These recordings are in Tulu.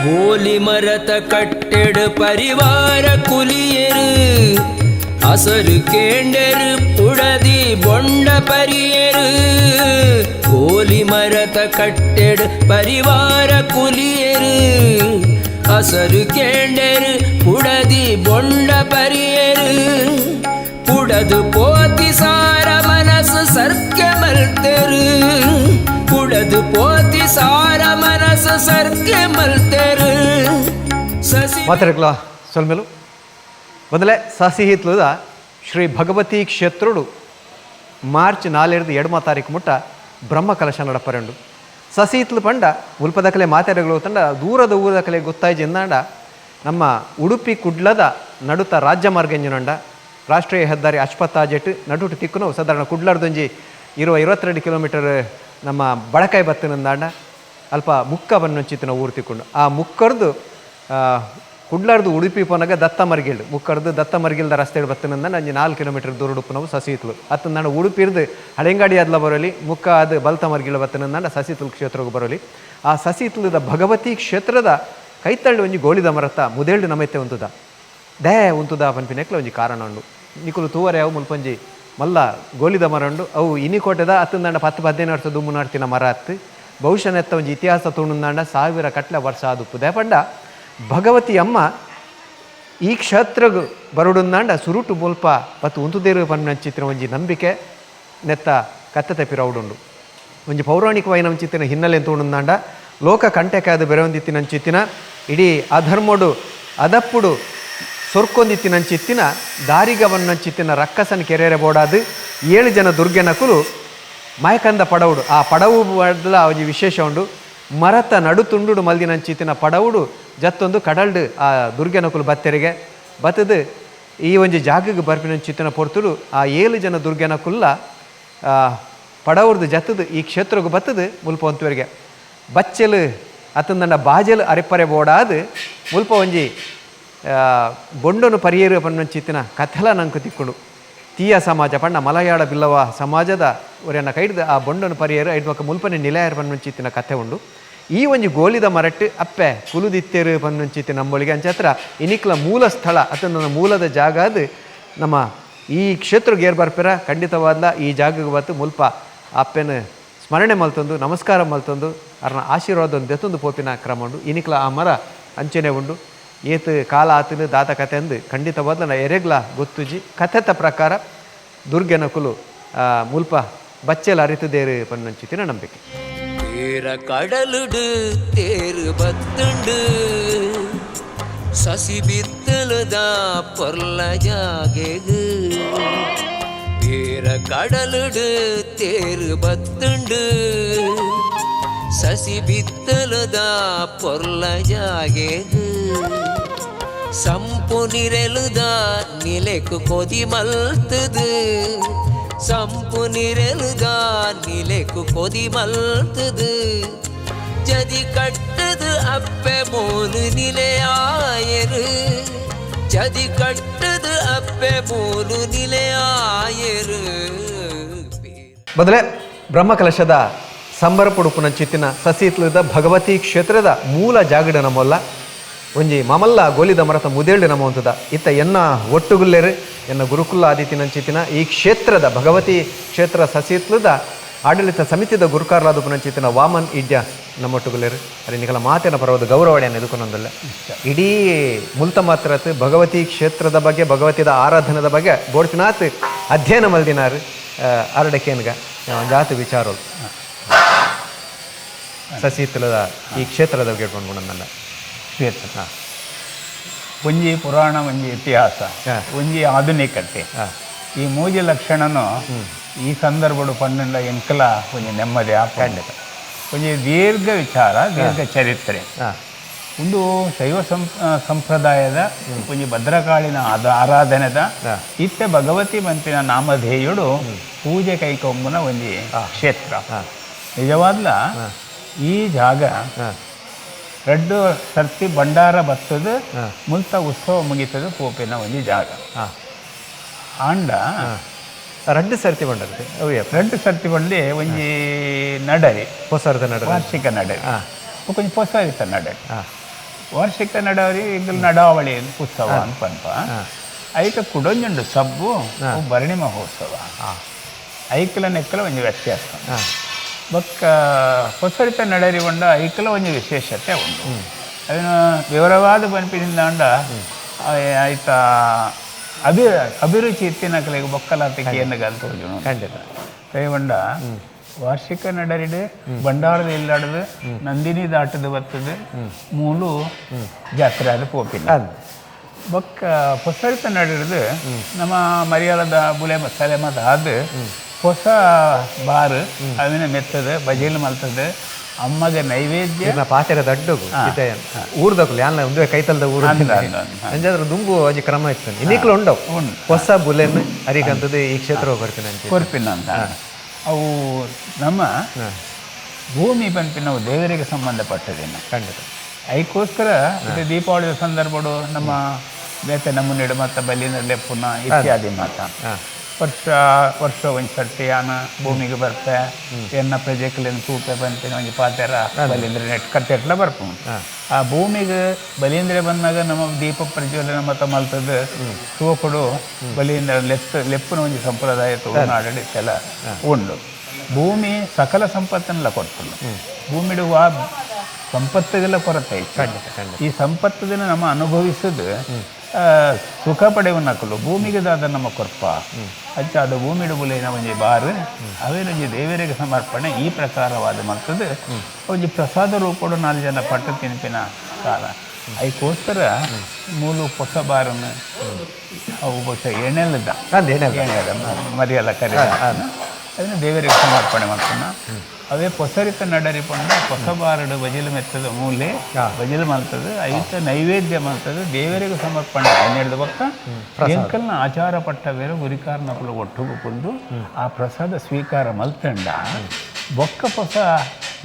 ಗೋಲಿ ಮರತ ಕಟ್ಟೆಡು ಪರಿವಾರ ಕುಲಿಯರು ಅಸರು ಕೇಂಡರು ಪುಡದಿ ಬೊಂಡ ಪರಿಯರು. ಗೋಲಿ ಮರತ ಕಟ್ಟೆಡು ಪರಿವಾರ ಕುಲಿಯರು ಅಸರು ಕೇಂಡರು ಪುಡದಿ ಬೊಂಡ ಪರಿಯರು. ಪುಡದು ಪೋತಿ ಸಾರ ಮನಸ್ಸು ಸರ್ಕೆ ಮಲ್ತೆರು. ಪುಡದು ಪೋತಿ ಸಾರ ಮನಸ್ಸು ಸರ್ಕೆ ಮಲ್ತೆರು ಸಸಿ. ಮಾತಾಡಕ್ಲ ಸೊಲ್ಮೆಲು. ಮೊದಲೇ ಸಸಿಹಿತ್ಲದ ಶ್ರೀ ಭಗವತಿ ಕ್ಷೇತ್ರುಡು ಮಾರ್ಚ್ 4ರ್ದು 2 ತಾರೀಕು ಮುಟ್ಟ ಬ್ರಹ್ಮ ಕಲಶ ನಡಪರೆಂಡು. ಸಸಿಹಿತ್ಲು ಪಂಡ ಉಲ್ಪದಕಲೆ ಮಾತೆರೆಗಳು ತಂಡ ದೂರದ ಊರದಕಲೆ ಗೊತ್ತಾಯ್ಜಿ ಎಂದಾಂಡ, ನಮ್ಮ ಉಡುಪಿ ಕುಡ್ಲದ ನಡುತ ರಾಜ್ಯ ಮಾರ್ಗ ಎಂಜಿನಂಡ ರಾಷ್ಟ್ರೀಯ ಹೆದ್ದಾರಿ ಅಶ್ಪತ್ತಾಜೆಟ್ ನಡುಟು ತಿಕ್ಕುನು. ಸಾಧಾರಣ ಕುಡ್ಲರ್ದೊಂಜಿ ಇರುವ 22 ಕಿಲೋಮೀಟರ್ ನಮ್ಮ ಬಡಕಾಯಿ ಬತ್ತಿನಂದಾಂಡ ಅಲ್ಪ ಮುಕ್ಕ ಬನ್ನೊಂಚಿತ್ತಿನ ಊರು ತಿಕ್ಕೊಂಡು. ಆ ಮುಕ್ಕರ್ದು ಕುಡ್ಲಾರ್ದು ಉಡುಪಿ ಪೋನಾಗ ದತ್ತ ಮರ್ಗಿಲ್ಡು ಮುಕ್ಕರ್ದು ದತ್ತ ಮರ್ಗಿಲ್ದ ರಸ್ತೆ ಬತ್ತಿನಂದ ನಂಜಿ 4 ಕಿಲೋಮೀಟರ್ ದೂರ ಉಡುಪು ಸಸಿಹಿತ್ಲು. ಅತ್ತ ನಾನು ಉಡುಪಿರ್ದು ಹಳೆಂಗಾಡಿ ಆದ್ಲ ಬರೋಲಿ, ಮುಕ್ಕ ಅದು ಬಲ್ತ ಮರ್ಗಿಲ್ ಬತ್ತಿನಂದ ಸಸಿಹಿತ್ಲು ಕ್ಷೇತ್ರಕ್ಕೆ ಬರೋಲಿ. ಆ ಸಸಿಹಿತ್ಲದ ಭಗವತಿ ಕ್ಷೇತ್ರದ ಕೈತಳ್ಳಿ ಒಂಜಿ ಗೋಳಿದ ಮರತ್ತ ಮುದೇಳ್ಡು ನಮೈತೆ ಉಂತುದ they ಉಂತುದ ಪನ್ಪಿನೆಕ್ಲ ಒಂಜಿ ಕಾರಣ ಉಂಡು. ನಿಕುಲು ತೂವರೆ ಅವು ಮುಲ್ಪಂಜಿ ಮಲ್ಲ ಗೋಲಿದ ಮರ ಉಂಡು. ಅವು ಇನಿಕೋಟೆದ ಅತ್ತಂದಾಂಡ 10-15 ವರ್ಷ ದುಮ್ಮು ನಾಡ್ತಿನ ಮರ ಅತ್ತು. ಬಹುಶಃ ನೆತ್ತ ಒಂಜಿ ಇತಿಹಾಸ ತೂಣುಂದಾಂಡ ಸಾವಿರ ಕಟ್ಲೆ ವರ್ಷ ಆದುಪ್ಪು. ದೇಪಂಡ ಭಗವತಿ ಅಮ್ಮ ಈ ಕ್ಷೇತ್ರಗ್ ಬರುಡುಂದಾಂಡ ಸುರುಟು ಮುಲ್ಪ ಬತ್ತು ಉಂತುದೇರು ಪನ್ನಂಚಿತ್ತಿನ ಒಂಜಿ ನಂಬಿಕೆ ನೆತ್ತ ಕತ್ತೆ ಪಿರವುಡುಂಡು. ಒಂಜಿ ಪೌರಾಣಿಕವಾಯಿನ ಒಂಚಿತ್ತಿನ ಹಿನ್ನೆಲೆ ತೂಣುಂದಾಂಡ, ಲೋಕ ಕಂಟೆಕಾದ ಬೆರವಂದಿತ್ತಿನಂಚಿತ್ತಿನ ಇಡೀ ಅಧರ್ಮಡು ಅದಪ್ಪುಡು ಸೊರ್ಕೊಂದಿತ್ತಿನಂಚಿತ್ತಿನ ದಾರಿಗವನ್ನಂಚಿತ್ತಿನ ರಕ್ಕಸನ ಕೆರೆರೆ ಬೋಡಾದು 7 ಜನ ದುರ್ಗೆನಕುಲು ಮಯಕಂದ ಪಡವುಡು. ಆ ಪಡವು ಬಡ್ಲ ಒಂಜಿ ವಿಶೇಷ ಉಂಡು. ಮರತ ನಡು ತುಂಡುಡು ಮಲ್ದಿನಂಚಿತ್ತಿನ ಪಡವುಡು ಜತ್ತೊಂದು ಕಡಲ್ಡು ಆ ದುರ್ಗೆನಕುಲು ಬತ್ತೆರಿಗೆ ಬತ್ತದು ಈ ಒಂಜಿ ಜಾಗಕ್ಕೆ ಬರ್ಪಿನಂಚಿತ್ತಿನ ಪೊರ್ತುಡು ಆ 7 ಜನ ದುರ್ಗೆನಕುಲ್ಲ ಪಡವುರ್ದು ಜತ್ತದು ಈ ಕ್ಷೇತ್ರಕ್ಕೆ ಬತ್ತದು ಮುಲ್ಪ ಒಂತುವರೆಗೆ ಬಚ್ಚಲು ಅತ್ತಂದಂಡ ಬಾಜಲು ಅರೆಪರೆ ಬೋಡಾದು ಮುಲ್ಪ ಒಂಜಿ ಬೊಂಡನು ಪರಿಯರು ಪನ್ನಂಚಿತ್ತಿನ ಕಥೆಲ ನಂಕು ತಿಕ್ಕೊಂಡು. ತೀಯ ಸಮಾಜ ಪಂಡ ಮಲಯಾಳ ಬಿಲ್ಲವ ಸಮಾಜದ ಒರೆಯನ್ನ ಕೈಡ್ದು ಆ ಬೊಂಡನು ಪರಿಯರು ಐದು ಮುಲ್ಪನೆ ನಿಲಯರು ಪನ್ನಂಚಿತ್ತಿನ ಕಥೆ ಉಂಡು. ಈ ಒಂಜಿ ಗೋಲಿದ ಮರಟ್ಟು ಅಪ್ಪೆ ಕುಲುದಿತ್ತೇರು ಪನ್ನಂಚಿತ್ತಿ ನಂಬೊಳಿಗೆ ಅಂಚತ್ರ ಇನಿಕ್ಲ ಮೂಲ ಸ್ಥಳ ಅಥವಾ ನನ್ನ ಮೂಲದ ಜಾಗ ಅದು. ನಮ್ಮ ಈ ಕ್ಷೇತ್ರಕ್ಕೆ ಏರ್ ಬರ್ಪಿರ ಖಂಡಿತವಾದ್ಲ ಈ ಜಾಗಕ್ಕೆ ಬತ್ತು ಮುಲ್ಪ ಅಪ್ಪೆನ ಸ್ಮರಣೆ ಮಲ್ತೊಂದು, ನಮಸ್ಕಾರ ಮಲ್ತೊಂದು, ಅರ್ನ ಆಶೀರ್ವಾದ ಒಂದು ದೆತ್ತೊಂದು ಪೋಪಿನ ಕ್ರಮ ಉಂಡು. ಇನಿಕ್ಲ ಆ ಮರ ಅಂಚನೆ ಉಂಡು. ಏತ್ ಕಾಲ ಆತನ ದಾತ ಕತೆ ಅಂದು ಖಂಡಿತವಾದ್ಲ ನಾ ಎರೆಗ್ಲ ಗೊತ್ತುಜಿ. ಕಥೆತ ಪ್ರಕಾರ ದುರ್ಗೆನಕುಲು ಮುಲ್ಪ ಬಚ್ಚೆಲ ಅರಿತದೇರು ಪನ್ನಂಚಿತ್ತಿನ ನಂಬಿಕೆ. ತೇರ ಕಡಲುಡು ತೇರು ಬತ್ತುಂಡು ಸಸಿ ಬಿತ್ತಲದ ಪೊರ್ಲ ಜಾಗೆಗು. ತೇರ ಕಡಲುಡು ತೇರು ಬತ್ತುಂಡು ಸಸಿ ಬಿತ್ತಲದ ಪೊರ್ಲ ಜಾಗೆಗು. ಸಂಪು ನಿರೆಲುದ ನಿಲೆಕು ಕೊದಿ ಮಲ್ತದು. ಸಂಪು ನಿರೆಲುದ ನಿಲೆಕು ಕೊದಿ ಮಲ್ತದು. ಜದಿ ಕಟ್ಟದು ಅಪ್ಪೆ ಮೂಲು ನಿಲೆಯಾಯರು. ಜದಿ ಕಟ್ಟದು ಅಪ್ಪೆ ಮೂಲು ನಿಲೆಯಾಯರು. ಬದಲೇ ಬ್ರಹ್ಮಕಲಶದ ಸಂಬರಪುಡುಪುನ ಚಿತ್ತಿನ ಸಸಿತ್ಲದ ಭಗವತಿ ಕ್ಷೇತ್ರದ ಮೂಲ ಜಾಗಡ ನಮ್ಮಲ್ಲ ಒಂಜಿ ಮಾಮಲ್ಲ ಗೋಲಿದ ಮರತ ಮುದೇಳ್ಡು ನಮ್ಮವಂತದ ಇತ್ತ ಎನ್ನ ಒಟ್ಟುಗುಲ್ಲೆರು ಎನ್ನ ಗುರುಕುಲ ಆದಿತಿನಂಚಿತ್ತಿನ ಈ ಕ್ಷೇತ್ರದ ಭಗವತಿ ಕ್ಷೇತ್ರ ಸಸಿತ್ಲದ ಆಡಳಿತ ಸಮಿತಿದ ಗುರುಕಾರ್ಲಾದ ಪುನಂಚಿತ್ತಿನ ವಾಮನ್ ಇಡ್ಯ ನಮ್ಮೊಟ್ಟುಗುಲ್ಲೆರು. ಅರೆ ನಿಕಲ ಮಾತಿನ ಪರ್ವದ ಗೌರವಡೆಯನ್ನು ಎದುಕೊನೊಂದಲ್ಲ. ಇಡೀ ಮುಲ್ತ ಮಾತ್ರತ್ ಭಗವತಿ ಕ್ಷೇತ್ರದ ಬಗ್ಗೆ, ಭಗವತಿದ ಆರಾಧನದ ಬಗ್ಗೆ ಬೋಡ್ತಿನಾತ್ ಅಧ್ಯಯನ ಮಲ್ದಿನಾರು. ಅರಡಕೇನ್ಗ ಜಾತಿ ವಿಚಾರಗಳು ಸಸಿತ್ಲದ ಈ ಕ್ಷೇತ್ರದ ಬಗ್ಗೆ ನನ್ನ ಕ್ಷೇತ್ರ ಒಂಜಿ ಪುರಾಣ, ಒಂಜಿ ಇತಿಹಾಸ, ಒಂಜಿ ಆಧುನಿಕತೆ, ಈ ಮೂಜಿ ಲಕ್ಷಣನು ಈ ಸಂದರ್ಭಡು ಪನ್ನುಂಡ ಎಂಕಲ ಒಂಜಿ ನೆಮ್ಮದಿ ಆಪಂಡಿತ. ಒಂಜಿ ದೀರ್ಘ ವಿಚಾರ, ದೀರ್ಘ ಚರಿತ್ರೆ. ಒಂದು ಶೈವ ಸಂಪ್ರದಾಯದ ಒಂಜಿ ಭದ್ರಕಾಳಿನ ಆರಾಧನೆದ ಇತ್ತೆ ಭಗವತಿ ಮಂತಿನ ನಾಮಧೇಯುಡು ಪೂಜೆ ಕೈಕೊಂಬುನ ಒಂಜಿ ಕ್ಷೇತ್ರ. ನಿಜವಾದ್ಲ ಈ ಜಾಗ ರಡ್ಡು ಸರ್ತಿ ಭಂಡಾರ ಬತ್ತದ ಮುಲ್ತ ಉತ್ಸವ ಮುಗಿತದ ಪೋಪಿನ ಒಂಜಿ ಜಾಗ. ಆಂಡ ರಡ್ಡು ಸರ್ತಿ ಬಂಡಾರ ಅವು? ರಡ್ಡು ಸರ್ತಿ ಬಂಡಿ ಒಂಜಿ ನಡರಿ. ಪೊಸರ್ದ ನಡರಿ. ವಾರ್ಷಿಕ ನಡರಿ, ಒಂಜಿ ಪೊಸರಿತ ನಡರಿ. ವಾರ್ಷಿಕ ನಡಾವಳಿ ಈಗ ನಡಾವಳಿ ಉತ್ಸವ ಅನ್ಪನ್ಪ ಐಕ ಕುಡೊಂಜುಂಡು ಸಬ್ಬು ಅವು ಭರಣಿ ಮಹೋತ್ಸವ. ಐಕಲ ನೆಕ್ಕಲ ಒಂಜಿ ವ್ಯತ್ಯಾಸ. ಬೊಕ್ಕ ಹೊಸರಿತ ನಡರಿ ಉಂಡ ಐಕಲ ಒಂಜಿ ವಿಶೇಷತೆ ಉಂಡು. ಅದನ್ನು ವಿವರವಾದ ಪನ್ಪಿನಿಂದಾಂಡ ಆಯ್ತಾ ಅಭಿರುಚಿ ಇತ್ತಿನಕಲೆಗ್ ಬೊಕ್ಕಲಾತ ಕೇಂದ್ರಗಾಲ ತೋಜುನು. ಖಂಡಿತ. ಕೈವಂಡ ವಾರ್ಷಿಕ ನಡರಿಡು ಬಂಡಾರದ ಇಲ್ಲಾಡದು ನಂದಿನಿ ದಾಟದ ಬತ್ತದು ಮೂಲು ಜಾತ್ರೆ ಆದ ಪೋಪಿನ. ಬೊಕ್ಕ ಹೊಸರಿತ ನಡಿಡ್ದು ನಮ್ಮ ಮರಿಯಾಲದ ಬುಲೆ ಮಸಾಲೆ ಮಾತ ಆದ್ ಹೊಸ ಬಾರ್ ಅವಿನ ಮೆತ್ತದ ಬಜೀಲ್ ಮಲ್ತದ ಅಮ್ಮಗ ನೈವೇದ್ಯ. ಇರ್ನ ಪಾತೆರ ದಡ್ಡಗು ಇತ್ತೆ ಊರ್ದಕುಲು ಯಾನ್ಲ ಉಂದುವೇ ಕೈತಲ್ದ ಊರು. ಅಂದ ಅಂದ ಅಂದ. ಅಂಚಾದ್ರೆ ದುಂಬು ಒಂಜಿ ಕ್ರಮ ಇತ್ತು, ಇನ್ನಿಕ್ಲು ಉಂಡವು. ಉಂಡು. ಹೊಸ ಬುಲೆನ್ ಅರಿಕಂತದ್ದು ಈ ಕ್ಷೇತ್ರ ಬರ್ಪಿನ ಅಂಚೆ. ಕೊರ್ಪಿನ ಅಂತ ಅವು ನಮ್ಮ ಭೂಮಿ ಪನ್ಪಿನವು ದೇವರಿಗೆ ಸಂಬಂಧಪಟ್ಟದೇನು. ಖಂಡಿತ. ಅದಕ್ಕೋಸ್ಕರ ಇದು ದೀಪಾವಳಿಯ ಸಂದರ್ಭಡು ನಮ್ಮ ಬೇತೆ ನಮೂನೆಡು ಮತ್ತ ಬಲಿನ ಲೆಪ್ಪುನ ಇತ್ಯಾದಿ ಮಾತ. ವರ್ಷ ವರ್ಷ ಒಂಜಿ ಸರ್ತಿ ಯಾನ ಭೂಮಿಗೆ ಬರ್ಪೆ, ಎನ್ನ ಪ್ರಜೆಕುಲೆನ್ ತೂಪೆ ಪನ್ಪಿನ ಒಂಜಿ ಪಾತೆರ ಬಲಿಂದ್ರೆ ನೆಟ್ ಕತ್ತೆಟ್ಲ ಬರ್ಪುಂಡು. ಆ ಭೂಮಿಗೆ ಬಲೀಂದ್ರೆ ಬಂದಾಗ ನಮ್ಮ ದೀಪ ಪ್ರಜ್ವಲನ ಮತ ಮಲ್ತದ್ದು ತೂಕುಡು ಬಲೀಂದ್ರ ಲೆತ್ತು ಲೆಪ್ಪುನ ಒಂಜಿ ಸಂಪ್ರದಾಯ ತುಳುನಾಡಲ್ಲಿ ಇತ್ತೆಲ್ಲ ಉಂಡು. ಭೂಮಿ ಸಕಲ ಸಂಪತ್ತನ್ನೆಲ್ಲ ಕೊಡ್ತದೆ. ಭೂಮಿಡು ವಾ ಸಂಪತ್ತಿಗೆಲ್ಲ ಕೊರತೆ ಇತ್ತು. ಖಂಡಿತ ಖಂಡಿತ. ಈ ಸಂಪತ್ತದನ್ನು ನಮ್ಮ ಅನುಭವಿಸೋದು ಸುಖ ಪಡೆಯುವ ನಕಲು ಭೂಮಿಗೆ ದಾದ ನಮ್ಮ ಕೊರ್ಪ ಅಚ್ಚ ಅದು ಭೂಮಿಡು ಬುಲೆನ ಒಂಜಿ ಬಾರು ಅವೇನೊಂಜಿ ದೇವರಿಗೆ ಸಮರ್ಪಣೆ ಈ ಪ್ರಕಾರವಾದ ಮಲ್ತದ್ದು ಒಂಜಿ ಪ್ರಸಾದ ರೂಪಡು ನಾಲ್ ಜನ ಪಟ್ಟು ತಿನ್ಪಿನ ಕಾಲ. ಅದಕ್ಕೋಸ್ಕರ ಮೂಲು ಹೊಸ ಬಾರನ್ನು ಅವು ಬಹುಶಃ ಎಣೆಲದ ಅಂದ್ ಏನೆಲ್ಲ. ಎಣೆಲ ಮರಿಯಲ್ಲ ಕರೆ ಅದನ್ನು ದೇವರಿಗೆ ಸಮರ್ಪಣೆ ಮಾಡ್ತಾನ. ಅವೇ ಪೊಸರಿತ ನಡರಿ ಪಂಡ ಹೊಸ ಬಾರಡು ಬಜಿಲು ಮೆತ್ತದ ಮೂಲೆ ಬಜಿಲು ಮಲ್ತದೆ, ಐತ ನೈವೇದ್ಯ ಮಲ್ತದೆ, ದೇವರಿಗೆ ಸಮರ್ಪಣೆ. ಹನ್ನೆರಡು ಪಕ್ಕ ಎಂಕಲ್ನ ಆಚಾರ ಪಟ್ಟ ಬೇರೆ ಗುರಿಕಾರನಕುಲು ಒಟ್ಟುಗು ಕುಲ್ದು ಆ ಪ್ರಸಾದ ಸ್ವೀಕಾರ ಮಲ್ತಂಡ ಬೊಕ್ಕ ಹೊಸ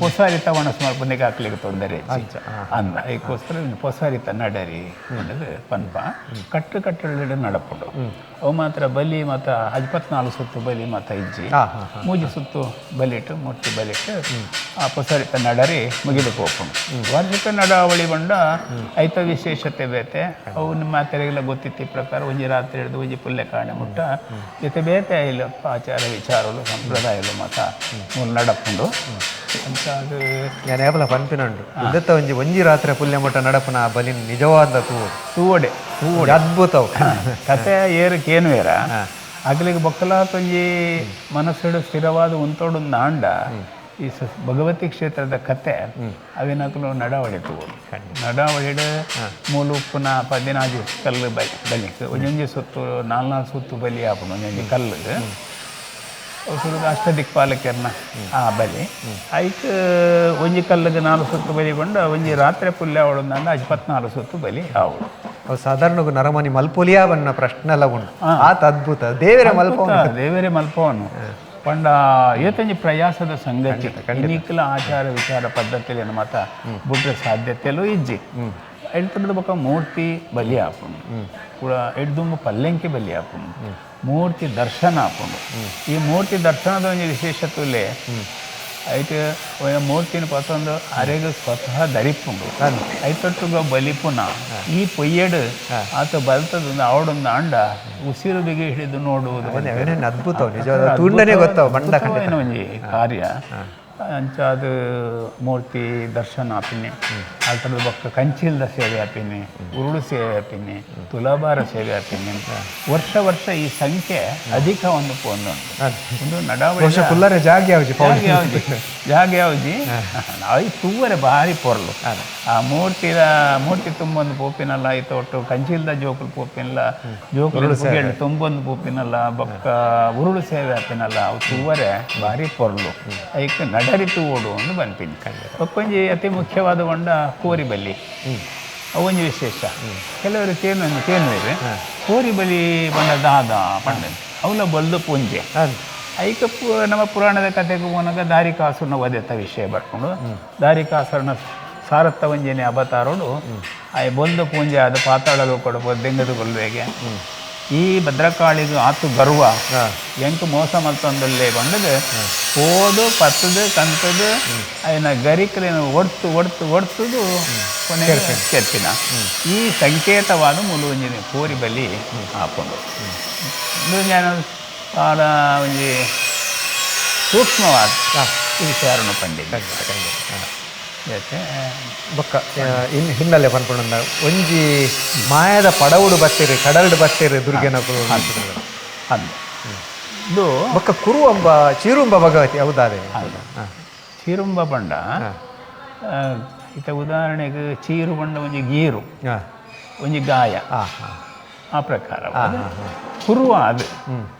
ಪೊಸರಿತ ಒಣ ಸಮರ್ಪಣೆಗೆ ಹಾಕ್ಲಿಕ್ಕೆ ತೊಂದರೆ ಅಂಚ, ಅಂದ. ಅದಕ್ಕೋಸ್ಕರ ಇನ್ನು ಪೊಸರಿತ ನಡರಿ ಅನ್ನೋದು ಪನ್ಪ ಕಟ್ಟು ಕಟ್ಟಡ ನಡಪುಂಡು. ಅವು ಮಾತ್ರ ಬಲಿ ಮತ 24 ಸುತ್ತು ಬಲಿ ಮತ ಇಜ್ಜಿ. ಹಾ ಹಾ ಹಾ. ಮೂಜಿ ಸುತ್ತು ಬಲಿಟ್ಟು ಮೂರ್ತಿ ಬಲಿಟ್ಟು ಆ ಪೊಸರಿತ ನಡರಿ ಮುಗಿದು ಪೋಪುಂಡು. ವಾರ್ಷಿಕ ನಡಾವಳಿ ಬಂಡ ಐತ ವಿಶೇಷತೆ ಬೇತೆ. ಅವು ನಿಮ್ಮ ತೆರೆಗೆಲ್ಲ ಗೊತ್ತಿತ್ತು. ಈ ಪ್ರಕಾರ ಒಂಜಿ ರಾತ್ರಿ ಹಿಡಿದು ಒಂಜಿ ಪುಲ್ಲೆ ಕಾಣೆ ಮುಟ್ಟ ಜೊತೆ ಬೇತೆ ಇಲ್ಲ ಆಚಾರ ವಿಚಾರಗಳು ಸಂಪ್ರದಾಯಗಳು ಮತ ಮೂಲು ನಡಪುಂಡು ಅಂತ ಅದು. ನಾನು ಯಾವಲ ಪನ್ಪಿನಂಡು ಉದ್ದತ್ತ ಒಂಜಿ ಒಂಜಿ ರಾತ್ರಿ ಪುಲ್ಯ ಮಟ್ಟ ನಡಪನ ಆ ಬಲಿ ನಿಜವಾದ ತೂವು. ತೂವಡೆ. ಒಂಜಿ ಅದ್ಭುತ ಅವು. ಕತೆ ಏರು ಕೇನುವೇರ ಅಗಲಿಗೆ ಬೊಕ್ಕಲಾತ್ ಒಂಜಿ ಮನಸ್ಸುಡು ಸ್ಥಿರವಾದ ಉಂತೋಡು ನಾಂಡ ಈ ಭಗವತಿ ಕ್ಷೇತ್ರದ ಕತೆ ಅವಿನಕಲು ನಡಾವಳಿ ತೂವೊಡು. ನಡಾವಳಿಡ್ ಮೂಲು ಉಪ್ಪುನ 14 ಕಲ್ಲು ಬಲಿ ಬಲಿಕ್ ಒಂಜೊಂಜಿ ಸುತ್ತು ನಾಲ್ ನಾಲ್ ಸುತ್ತು ಬಲಿ ಆಪುಂಡು ಒಂಜೊಂಜಿ ಕಲ್ಲು. ಅವು ಸುರುಕು ಅಷ್ಟ ದಿಕ್ಪಾಲಕೆರ್ನ ಆ ಬಲಿ ಐಕ್ ಒಂಜಿ ಕಲ್ಲಿಗೆ ನಾಲ್ ಸುತ್ತು ಬಲಿ ಬಂಡು ಒಂಜಿ ರಾತ್ರಿ ಪುಲ್ಯ ಅವಳು 24 ಸುತ್ತು ಬಲಿ ಆವಳು. ಅವು ಸಾಧಾರಣ ನರಮನಿ ಮಲ್ಪೊಲಿಯಾ ಬನ್ನ ಪ್ರಶ್ನೆ ಎಲ್ಲ ಉಂಡು. ಆತ ಅದ್ಭುತ ದೇವರ ಮಲ್ಪ. ಅದ್ಭುತ, ದೇವರೇ ಮಲ್ಪವನು ಪಂಡ ಏತಂಜಿ ಪ್ರಯಾಸದ ಸಂಗತಿ. ಇನ್ನಿಕ್ಕಲ ಆಚಾರ ವಿಚಾರ ಪದ್ಧತಿಯಲ್ಲಿ ಮಾತ ಬುಡ್ರೆ ಸಾಧ್ಯತೆಯಲ್ಲೂ ಇಜ್ಜಿ. ಎಡ್ತದ ಬೊಕ್ಕ ಮೂರ್ತಿ ಬಲಿ ಆಪುಂಡು ಕೂಡ ಎಡ್ದುಂಬು ಪಲ್ಲೆಂಕಿ ಬಲಿ ಆಪುಂಡು, ಮೂರ್ತಿ ದರ್ಶನ ಆಪುಂಡು. ಈ ಮೂರ್ತಿ ದರ್ಶನದ ಒಂಜಿ ವಿಶೇಷತೆ ಐಟ್ ಮೂರ್ತಿನ ಪತ್ತೊಂದು ಅರೆಗ್ ಸ್ವತಃ ಧರಿಪುಂಡು. ಐತೊಟ್ಟುಗ ಬಲಿಪುನ ಈ ಪೊಯ್ಯಡು ಆತ ಬಲ್ತದ ಅವಡೊಂದು ಅಂಡ ಉಸಿರು ಬಿಗಿ ಹಿಡಿದು ನೋಡುವುದು. ಅವೇನೇನು ಅದ್ಭುತ ಅವು, ನಿಜವಾದ ತೂಂಡನೆ ಗೊತ್ತಾವು ಬಂಡ ಖಂಡಿತ. ಅದ್ಭುತವಾಯಿನ ಒಂಜಿ ಕಾರ್ಯ. ಅಂಚಾದ ಮೂರ್ತಿ ದರ್ಶನ ಆಪಿನಿ, ಅಲ್ತದ ಬೊಕ್ಕ ಕಂಚಿಲ್ದ ಸೇವೆ ಆಪಿನಿ, ಉರುಳು ಸೇವೆ ಆಪಿನಿ, ತುಲಾಭಾರ ಸೇವೆ ಆಪಿನಿ. ವರ್ಷ ವರ್ಷ ಈ ಸಂಖ್ಯೆ ಅಧಿಕ ಒಂದು ಪೋಂದುಂಡು. ಒಂದು ನಡಾವಳಿ ಬಹುಶಃ ಕುಲ್ಲರೆ ಜಾಗ ಯಾವ್ಜಿ. ಜಾಗ ಯಾವ್ಜಿ, ಜಾಗ ಯಾವ್ಜಿ. ಅವು ತೂವರೆ ಭಾರಿ ಪೊರ್ಲು. ಆ ಮೂರ್ತಿದ ಮೂರ್ತಿ ತುಂಬೊಂದು ಪೋಪಿನಲ್ಲ ಐತ ಒಟ್ಟು ಕಂಚಿಲ್ದ ಜೋಕುಲು ಪೋಪಿನಲ್ಲ, ಜೋಕುಲು ಪುಗೆಲ್ ತುಂಬೊಂದು ಪೋಪಿನಲ್ಲ, ಬೊಕ್ಕ ಉರುಳು ಸೇವೆ ಆಪಿನಲ್ಲ, ಅವು ತೂವರೆ ಭಾರಿ ಪೊರ್ಲು. ಐಕ್ ನಡರಿ ತೂವೋಡು ಒಂದು ಬನ್ಪಿನಿ. ಬೊಕ್ಕೊಂಜಿ ಅತಿ ಮುಖ್ಯವಾದ ಒಂಡ ಕೋರಿ ಬಲಿ, ಅವೊಂಜಿ ವಿಶೇಷ. ಕೆಲವರು ಕೇನು ಕೇನುವೆರ್ ಕೋರಿ ಬಲಿ ಪಂಡ ದಾದ ಪಂಡ ಅವಲ ಬಲ್ದು ಪೂಂಜೆ. ಐಕ ನಮ್ಮ ಪುರಾಣದ ಕಥೆಗೆ ಹೋನಾಗ ದಾರಿಕಾಸುರನ ವಧೆತ ವಿಷಯ ಬರ್ಕೊಂಡು ದಾರಿಕಾಸುರನ ಸಾರತ್ತ ಒಂಜನೆ ಅವತಾರೋಡು ಆಯ್ ಬೊಲ್ದು ಪೂಂಜೆ ಆದ ಪಾತಾಳ ಲೋಕಡು ದೆಂಗದ ಕೊಲ್ವೆಗೆ. ಈ ಭದ್ರಕಾಳಿಗೆ ಆತು ಗರ್ವ ಎಂಕ್ ಮೋಸ ಮಲ್ತೊಂದಲ್ಲೇ ಬಂಡದು ಪೋದು ಪತ್ತದು ಕಂತದು ಅಯ್ನ ಗರಿಕಲಿನ ಒಡ್ತು ಒಡ್ತು ಒಡ್ತುದು ಕೊನೆಗೆ ಕೆರ್ಪಿನ ಈ ಸಂಕೇತವಾದ ಮೂಲು ಒಂಜಿ ಕೋರಿ ಬಲಿ ಹಾಕೊಂಡು ಇದು ನಾನು ಆಡ ಒಂಜಿ ಸೂಕ್ಷ್ಮವಾದ ಈ ವಿಚಾರನು ಪಂಡಿತ ಯಾಕೆ ಬೊಕ್ಕ ಇನ್ ಹಿನ್ನೆಲೆ ಪನ್ಪುಂಡ ಒಂಜಿ ಮಾಯದ ಪಡವುಡು ಬತ್ತೀರಿ ಕಡಲ್ಡ್ ಬತ್ತೀರಿ ದುರ್ಗೆನಕುಲು ಅಂದು ಇದು ಬೊಕ್ಕ ಕುರುವಂಬ ಚೀರುಂಬ ಭಗವತಿ ಹೌದಾದೆ ಚೀರುಂಬ ಪಂಡ ಇತ್ತ ಉದಾಹರಣೆಗೆ ಚೀರು ಪಂಡ ಒಂಜಿ ಗೀರು ಒಂಜಿ ಗಾಯ ಆ ಪ್ರಕಾರ ಕುರುವಾದ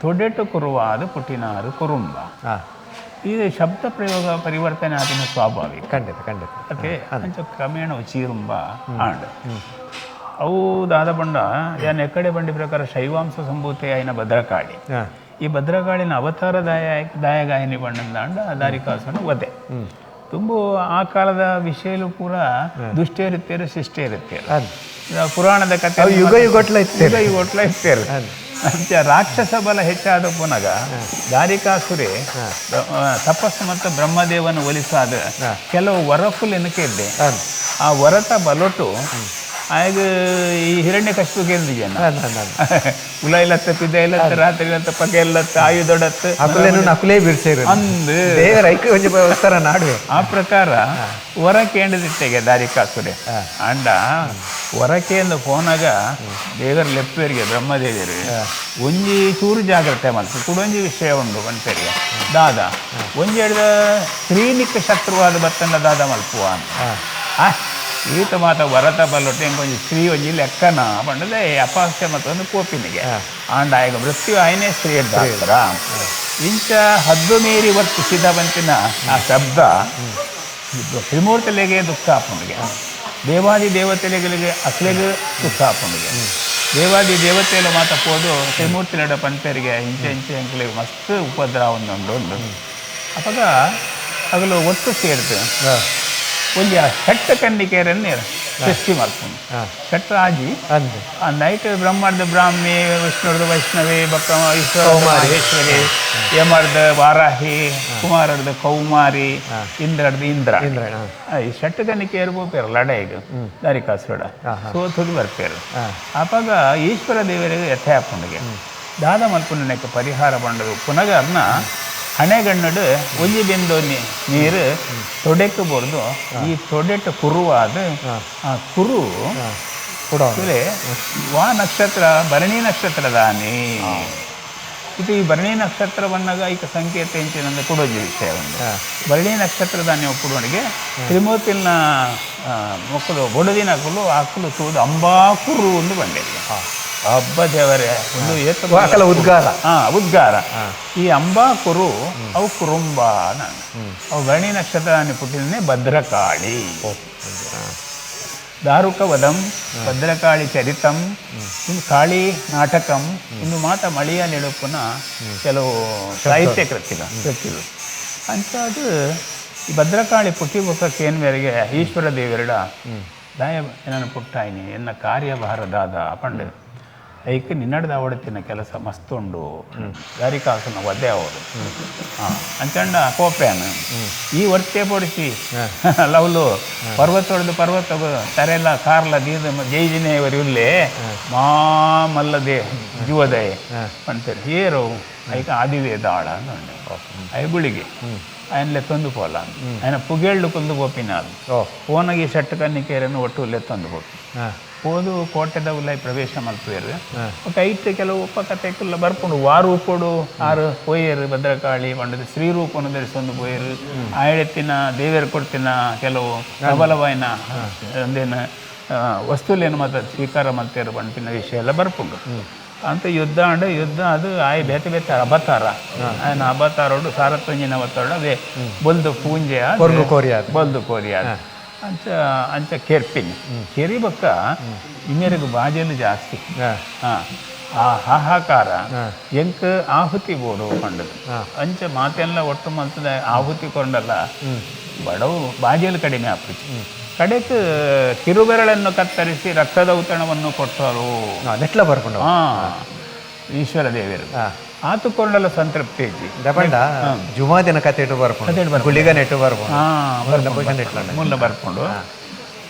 ತೊಡೆಟು ಕುರುವಾದ ಪುಟ್ಟಿನಾರು ಕುರುಂಬ ಈ ಶಬ್ದ ಪ್ರಯೋಗ ಪರಿವರ್ತನೆ ಆದಿನ ಸ್ವಾಭಾವಿಕ. ಖಂಡಿತ ಖಂಡಿತ. ಅದೇ ಅಂಚ ಕ್ರಮೇಣ ಅವು ಚೀರುಂಬ ಆಂಡ್ ಅವು ದಾದ ಬಂಡ ಯಾನ್ ಎಕ್ಕಡೆ ಬಂಡಿ ಪ್ರಕಾರ ಶೈವಾಂಶ ಸಂಭೂತೆ ಆಯಿನ ಭದ್ರಕಾಳಿ. ಈ ಭದ್ರಕಾಳಿನ ಅವತಾರ ದಾಯ ದಾಯಗಾಯಿನಿ ಬಣ್ಣಂದಾಂಡ ದಾರಿಕಾಸನ ವಧೆ ತುಂಬ ಆ ಕಾಲದ ವಿಷಯಲು ಪೂರ ದುಷ್ಟೇ ಇರುತ್ತೇರು ಶಿಷ್ಟೇ ಇರುತ್ತೇರು. ಪುರಾಣದ ಕಥೆ ಅವು ಯುಗ ಯುಗಟ್ಲ ಇತ್ತೇರು. ಯುಗ ಯುಗಟ್ಲ ಇತ್ತೇರು. ಅಂಚ ರಾಕ್ಷಸ ಬಲ ಹೆಚ್ಚಾದ ಪುನಗ ದಾರಿಕಾಸುರೆ ತಪಸ್ಸು ಮತ್ತು ಬ್ರಹ್ಮದೇವನ ಒಲಿಸಾದ ಕೆಲವು ವರಫುಲ್ ಎನಕೆ ಆ ವರತ ಬಲೊಟು ಆಗ ಈ ಹಿರಣ್ಯ ಕಷ್ಟು ಜನ ಉಲ ಇಲ್ಲತ್ತ ಪಿದ ಇಲ್ಲತ್ತ ರಾತ್ರಿ ಇಲ್ಲತ್ತ ಪಗೆ ಇಲ್ಲತ್ತ ಆಯುಧೊಡತ್ತ ಅಕುಲೇನು ನಕುಲೇ ಬಿರ್ಸೇರು ಅಂದು ದೇವರ ಐಕ್ಯ ಒಂಜಿ ಉತ್ತರ ನಾಡುವೆ. ಆ ಪ್ರಕಾರ ವರ ಕೇಂದ್ರದಿತ್ತೆಗೆ ದಾರಿಕಾಸುರೆ ಅಂಡ ವರಕೇಂದು ಫೋನಾಗ ದೇವರ ಲೆಪ್ಪೇರಿಗೆ ಬ್ರಹ್ಮದೇವರು ಒಂಜಿ ಚೂರು ಜಾಗ್ರತೆ ಮಲ್ತು ಕುಡೊಂಜಿ ವಿಷಯ ಉಂಡು ಪನ್ಪೆರಿಗೆ ದಾದ ಒಂಜಿ ಹಿಡ್ದ ಸ್ತ್ರೀನಿಕ್ಕ ಶತ್ರುವಾದ ಬತ್ತಂಡ ದಾದ ಮಲ್ಪುವ ಅಂತ. ಈತ ಮಾತ ವರತ ಬಲ್ಲೊಟ್ಟು ಎಂಕೊಂಜಿ ಸ್ತ್ರೀ ಒಂಜಿ ಲೆಕ್ಕನ ಪಂಡದೆ ಅಪಾಸ್ಯ ಮತ್ತೊಂದು ಕೋಪಿನಿಗೆ ಆಂಡ ಆಯಗ ಮೃತ್ಯು ಆಯ್ನೇ ಸ್ತ್ರೀ ಹಿಡ್ದಾಕ್ತಾರ ಇಂಚ ಹದ್ದು ಮೀರಿ ವರ್ತಿಸಿದ ಬಂತಿನ ಆ ಶಬ್ದ ತ್ರಿಮೂರ್ತಿಲೆಗೆ ದುಃಖ ಆಪುಂಡಿಗೆ ದೇವಾದಿ ದೇವತೆಗಳಿಗೆ ಅಸಲಿಗೆ ದುಃಖ ಆಪುಂಡಿಗೆ ದೇವಾದಿ ದೇವತೆಗಳು ಮಾತ ಪೋದು ತ್ರಿಮೂರ್ತಿಲೆಡ ಪಂಪೆರಿಗೆ ಇಂಚೆ ಇಂಚೆ ಎಂಕ್ಲೆಗ್ ಮಸ್ತ್ ಉಪದ್ರವ ಉಂಡು ಉಂಡು ಅಪಗ ಅಗಲು ಒಟ್ಟು ಸೇರ್ತು ಒಂಜಿ ಆ ಷಟ್ಟ ಕನ್ನಿಕೆಯರನ್ನೇ ಸೃಷ್ಟಿ ಮಲ್ಪುಂಡು ಷಟ್ ಆಜಿ ಆ ನೈಟ್ ಬ್ರಹ್ಮರ್ದ ಬ್ರಾಹ್ಮಿ ವಿಷ್ಣುರ್ದ ವೈಷ್ಣವಿ ಬಕ್ಕ ಈಶ್ವರ ಮಹೇಶ್ವರಿ ಯಮರ್ದ ವಾರಾಹಿ ಕುಮಾರರ್ದ ಕೌಮಾರಿ ಇಂದ್ರರ್ದ ಇಂದ್ರ ಈ ಷಟ್ ಕನ್ನಿಕೆಯರು ಪೋಪೇರು ಲಡಾಯಿಗ್ ದಾರಿಕಾಸುರಡ ಸೋತುದು ಬರ್ಪೇರು. ಅಪಗ ಈಶ್ವರ ದೇವರಿಗೆ ಯಥೆ ಆಪುಂಡಿಗೆ ದಾದ ಮಲ್ಪುನಕ್ಕೆ ಪರಿಹಾರ ಪಂಡದು ಪುನಗ ಅರ್ನ ಹಣೆಗಣ್ಣಡು ಒಂಜಿ ಬಿಂದು ನೀರು ತೊಡೆಕ್ ಬೋರ್ದು ಈ ತೊಡೆಟ್ ಕುರುವಾದ ಆ ಕುರು ವಾ ನಕ್ಷತ್ರ ಭರಣಿ ನಕ್ಷತ್ರದಾನಿ ಇದು ಈ ಭರಣಿ ನಕ್ಷತ್ರ ಬಂದಾಗ ಈಗ ಸಂಕೇತ ಎಂಚಿನಂದ ಕೊಡೋಜಿ ವಿಷಯ ಒಂದು ಭರಣಿ ನಕ್ಷತ್ರದಾನಿ ಒಪ್ಪುಡೋಣಿಗೆ ತ್ರಿಮೂರ್ತಿನ ಮಕ್ಕಳು ಬೊಡದಿನ ಕುಲು ಆಕುಲು ತೂದು ಅಂಬಾಕುರು ಒಂದು ಬಂಡೆ ಹಬ್ಬ ದೇವರೇ ಒಂದು ಏತ ಉದ್ಗಾರ ಉದ್ಗಾರ ಈ ಅಂಬಾಕುರು ಅವು ಕುರುಂಬ ಅವು ಭರಣಿ ನಕ್ಷತ್ರ ಪುಟ್ಟಿನೇ ಭದ್ರಕಾಳಿ ದಾರುಕವದಂ ಭದ್ರಕಾಳಿ ಚರಿತಂ ಇನ್ನು ಕಾಳಿ ನಾಟಕಂ ಇನ್ನು ಮಾತ ಮಳಿಯ ನೆಡುಪುನ ಕೆಲವು ಸಾಹಿತ್ಯ ಕೃತಿಗಳು ಅಂಥದ್ದು ಈ ಭದ್ರಕಾಳಿ ಪುಟ್ಟಿ ಬೊಕ್ಕ ಮೇರೆಗೆ ಈಶ್ವರ ದೇವರಡ ದಾಯ ನನ್ನ ಪುಟ್ಟಾಯಿನಿ ಎನ್ನ ಕಾರ್ಯಭಾರದಾದ ಪಂಡ ಐಕ್ ನಿನ್ನಡ್ದ ಅವಡತಿನ ಕೆಲಸ ಮಸ್ತುಂಡು ದಾರಿಕಾಸನ ವಧೆ ಅವರು ಅಂಚಂಡ ಕೋಪೆನ ಈ ವರ್ತೆ ಪೊಡಿಸಿ ಲವ್ಲು ಪರ್ವತ ಪರ್ವತ ತರೆಲ್ಲ ಕಾರ್ಲ ದೀದ ಜೈಜಿನೇವರು ಇಲ್ಲೇ ಮಾಮಲ್ಲದೆ ಜೀವದಯ ಅಂತಾರೆ ಏರು ಐಕ ಆದಿವೇದಾಳ ಐಗುಳಿಗೆ ఆయన ಲೆತ್ತೊಂದು ಪೋಲ ఆయన ಪುಗೇಳ್ಳು ಕುಂದು ಪೋಪಿನ ಫೋನಗಿ ಶೆಟ್ ಕನ್ನಿಕೇರನ್ನು ಒಟ್ಟು ಲೆತ್ತೊಂದು ಪೋಪಿ ಪೋದು ಕೋಟೆದ ಉಲ್ಲೈ ಪ್ರವೇಶ ಮಲ್ಪುವೆರ್ ಬೊಕ್ಕ ಐಟ್ ಕೆಲವು ಉಪಕಥೆಕುಲ್ಲ ಬರ್ಪುಂಡು ವಾರೂಪೊಡು ಆರು ಪೋಯೆರ್ ಭದ್ರಕಾಳಿ ಪಂಡದು ಸ್ತ್ರೀರೂಪನು ಧರಿಸೊಂದು ಪೋಯೆರ್ ಆಯಳೆತ್ತಿನ ದೇವೆರ್ ಕೊಡ್ತಿನ ಕೆಲವು ಪ್ರಬಲವಾಯಿನ ಒಂದೇನು ವಸ್ತುಲೇನು ಮಾತ್ರ ಸ್ವೀಕಾರ ಮಲ್ತೇರು ಪನ್ಪಿನ ವಿಷಯ ಎಲ್ಲ ಬರ್ಪುಂಡು ಅಂತ ಯುದ್ಧ ಅಂಡ ಯುದ್ಧ ಅದು ಆಯ್ ಬೇತೆ ಬೇತೆ ಅವತಾರ ಆಯನ ಅವತಾರೋಡು ಸಾರತ್ವಂಜಿನ ಅವತಾರೋಡು ಅದೇ ಬೊಲ್ದು ಪೂಂಜೆ ಬೊಲ್ದು ಕೋರಿಯ ಅಂಚ ಅಂಚ ಕೆರ್ಪಿನಿ ಕೆರಿ ಬೊಕ್ಕ ಇನ್ನೆರಗು ಬಾಜೆಲು ಜಾಸ್ತಿ ಆ ಹಾಹಾಕಾರ ಎಂಕ್ ಆಹುತಿ ಬೋಡು ಪಂಡದು ಅಂಚ ಮಾತೆಲ್ಲ ಒಟ್ಟು ಮಲ್ತದ ಆಹುತಿ ಕೊಂಡಲ್ಲ ಬಡವು ಬಾಜೆಲು ಕಡಿಮೆ ಆಪುಜಿ ಕಡೆಕ್ ಕಿರುಬೆರಳನ್ನು ಕತ್ತರಿಸಿ ರಕ್ತದ ಔತಣವನ್ನು ಕೊಟ್ಟರು ನೆಟ್ಲ ಬರ್ಪುಂಡು. ಈಶ್ವರ ದೇವರು ಆತು ಕೊಂಡಲ ಸಂತೃಪ್ತಿ ಇಜ್ಜಿ. ದಪಂಡ ಜುಮಾ ದಿನ ಕತೆ ಇಟ್ಟು ಬರ್ಪುಂಡು, ಗುಳಿಗ ನೆಟ್ಟು ಬರ್ಪುಂಡು. ಮುಲ್ಲ ಬರ್ಪುಂಡು.